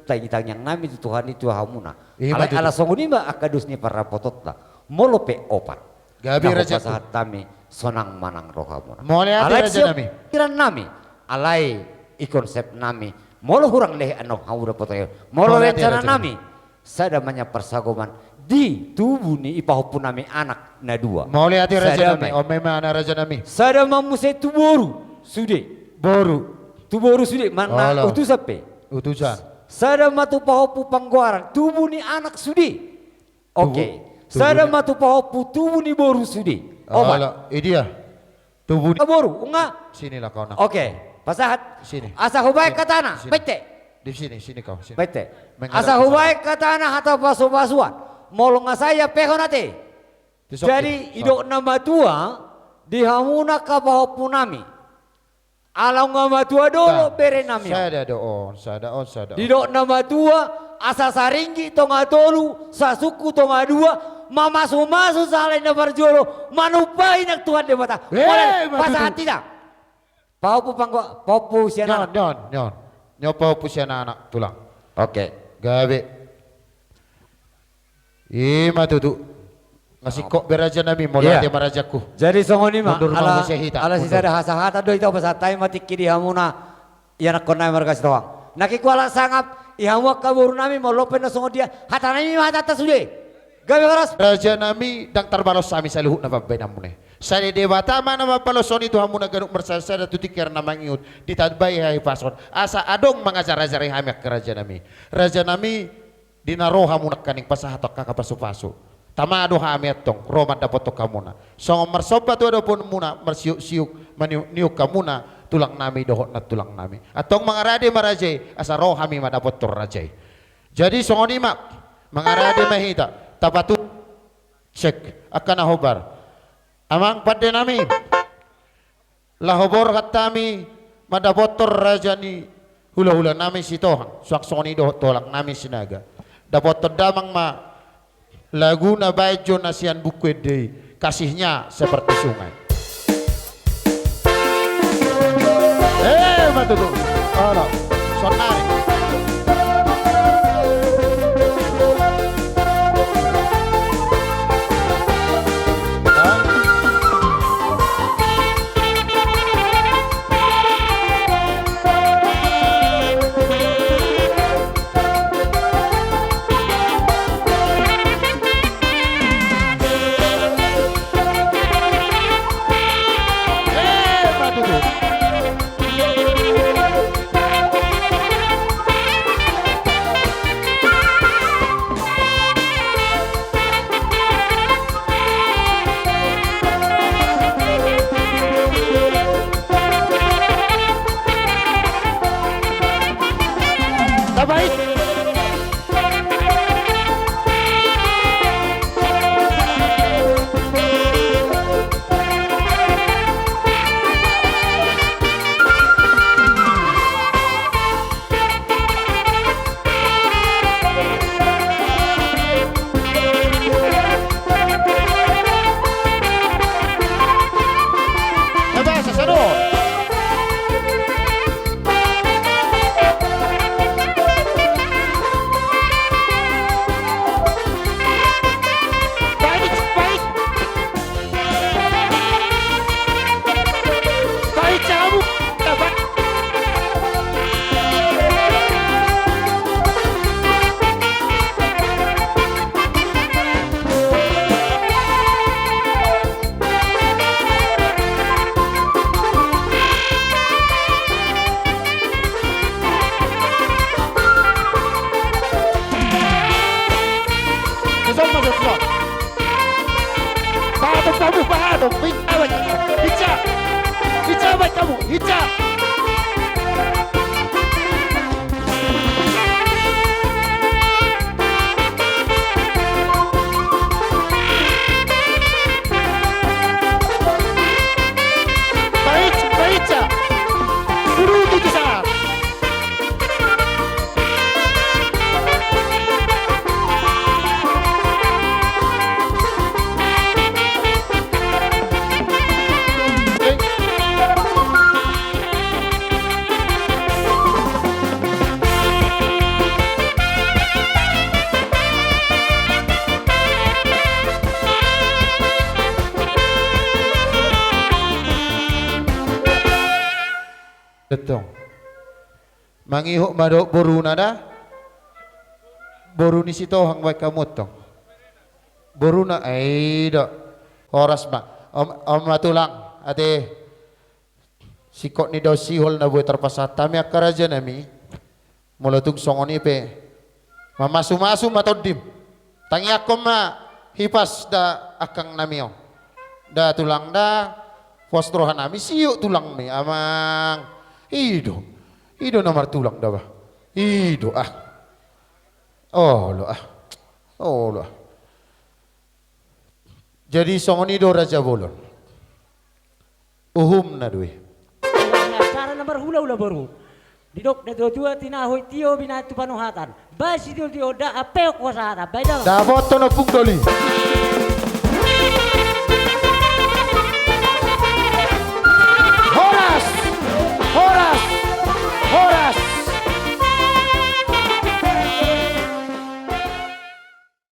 tangitangiangnami tu Tuhan i tu hamuna. Alai ala songon i ma angka dos ni parrapotonta. Molo pe opat, gabe raja pasahat hami sonang manang rohamuna. Alai siop pirannami, alai i konsepnami. Molo hurang lehe annon hamu dapoton i. Molo rencananami, sada ma nian parsagoman di tubu ni i pahompunami anak na dua. Mauliate rajanami, on ma i ma anak rajanami. Sada ma muse tu boru sude. Boru. Tu boru sude, manang utusan pe. Utusan. Sada ma tu pahompu panggoaran, tubu ni anak sude. Oke. Sada ma tu pahompu tubu ni boru sude. Opat. Idia. Tubu ni boru, unga. Sini lah kau na. Oke, pasahat. Sini. Asa hubaen hatana, pete. Di sini, sini kau. Asa hubaen hatana hata pasupasuan. Molo nga sai ampehon ate. Jadi idok na matua di hamuna angka pahompunami. Ala nga matua do berenami on. Sada do on, sada on, sada on. Didok na matua, asa saringgit tonga tolu, sasungkun tonga dua, mamasumasu sahalak na parjolo, manumpahi nang Tuhan Debata. Pasahat hita. Pahompu panggo, pahompu sian anak. Nion, nion, nion pahompu sian anak, tulang. Oke. Gabe. I ma tutu. Nga singkop be rajanami, molo ate ma rajaku. Jadi songon i ma, ala sisada hasahatan do hita, pasahat hami ma tingki di hamuna ianakkonnami marga Sitohang. Nangkin hualap sangap, i hamu angka borunami, molo pe na songon dia, hatanami ma hatanta sude. Gabe horas. Rajanami, ndang tarbalos hami saluhutna pambahenanmuna i. Sai Debata ma na mambaloshon i tu hamuna ganup marsadasada tu tingki ari na mangihut, ditambai hahipason. Asa adong mangajarajari hami angka rajanami. Rajanami, di na ro hamu nangkaning pasahathon angka pasupasu. Tama do hami antong ro mandapothon hamuna. Songon marsomba tu adopanmuna, marsiuksiuk maniukniuk hamuna tulangnami dohot nantulangnami. Antong mangarade ma raja i, asa ro hami mandapothon raja i. Jadi songon i ma, mangarade ma hita, tapatu cek angka na hombar. Amang pandenami. Laho borhat hami mandapothon raja ni hulahulanami Sitohang, suang songon i dohot tulangnami Sinaga. Dapothon damang ma laguna baen jo na sian buku ende i, Kasihnya Seperti Sungai. Eh, ma tutu. Olo, sonari. Pahatop hamu, pahatop, pahatop, pahatop. Abu, hinsa. Baik, baik, sa. Buru tujuh sa. Betul. Mangihut ma dohot boruna da. Boru ni Sitohang baen hamu tong. Boruna, ai do. Horas ma. Om, om ma tulang, ate. Singkop ni daon sihol na boi tarpasahat hami angka raja nami. Molo tung songon i pe. Mamasumasu ma tondim. Tangiangkon ma hipas da angkang nami on. Da tulang da, pos roha nami siuk tulangmi, amang. I do. I do na martulang da bah. I do, ah. Olo, ah. Olo, ah. Jadi songon i do raja bolon. Uhumna do i. Acara na marhulahula boru. Didok natuatua, tinahu i tio binahen tu panuhatan. Bahen sitiotio, ndang ampeon hupasahat. Bahen da. Dapothon ompung doli.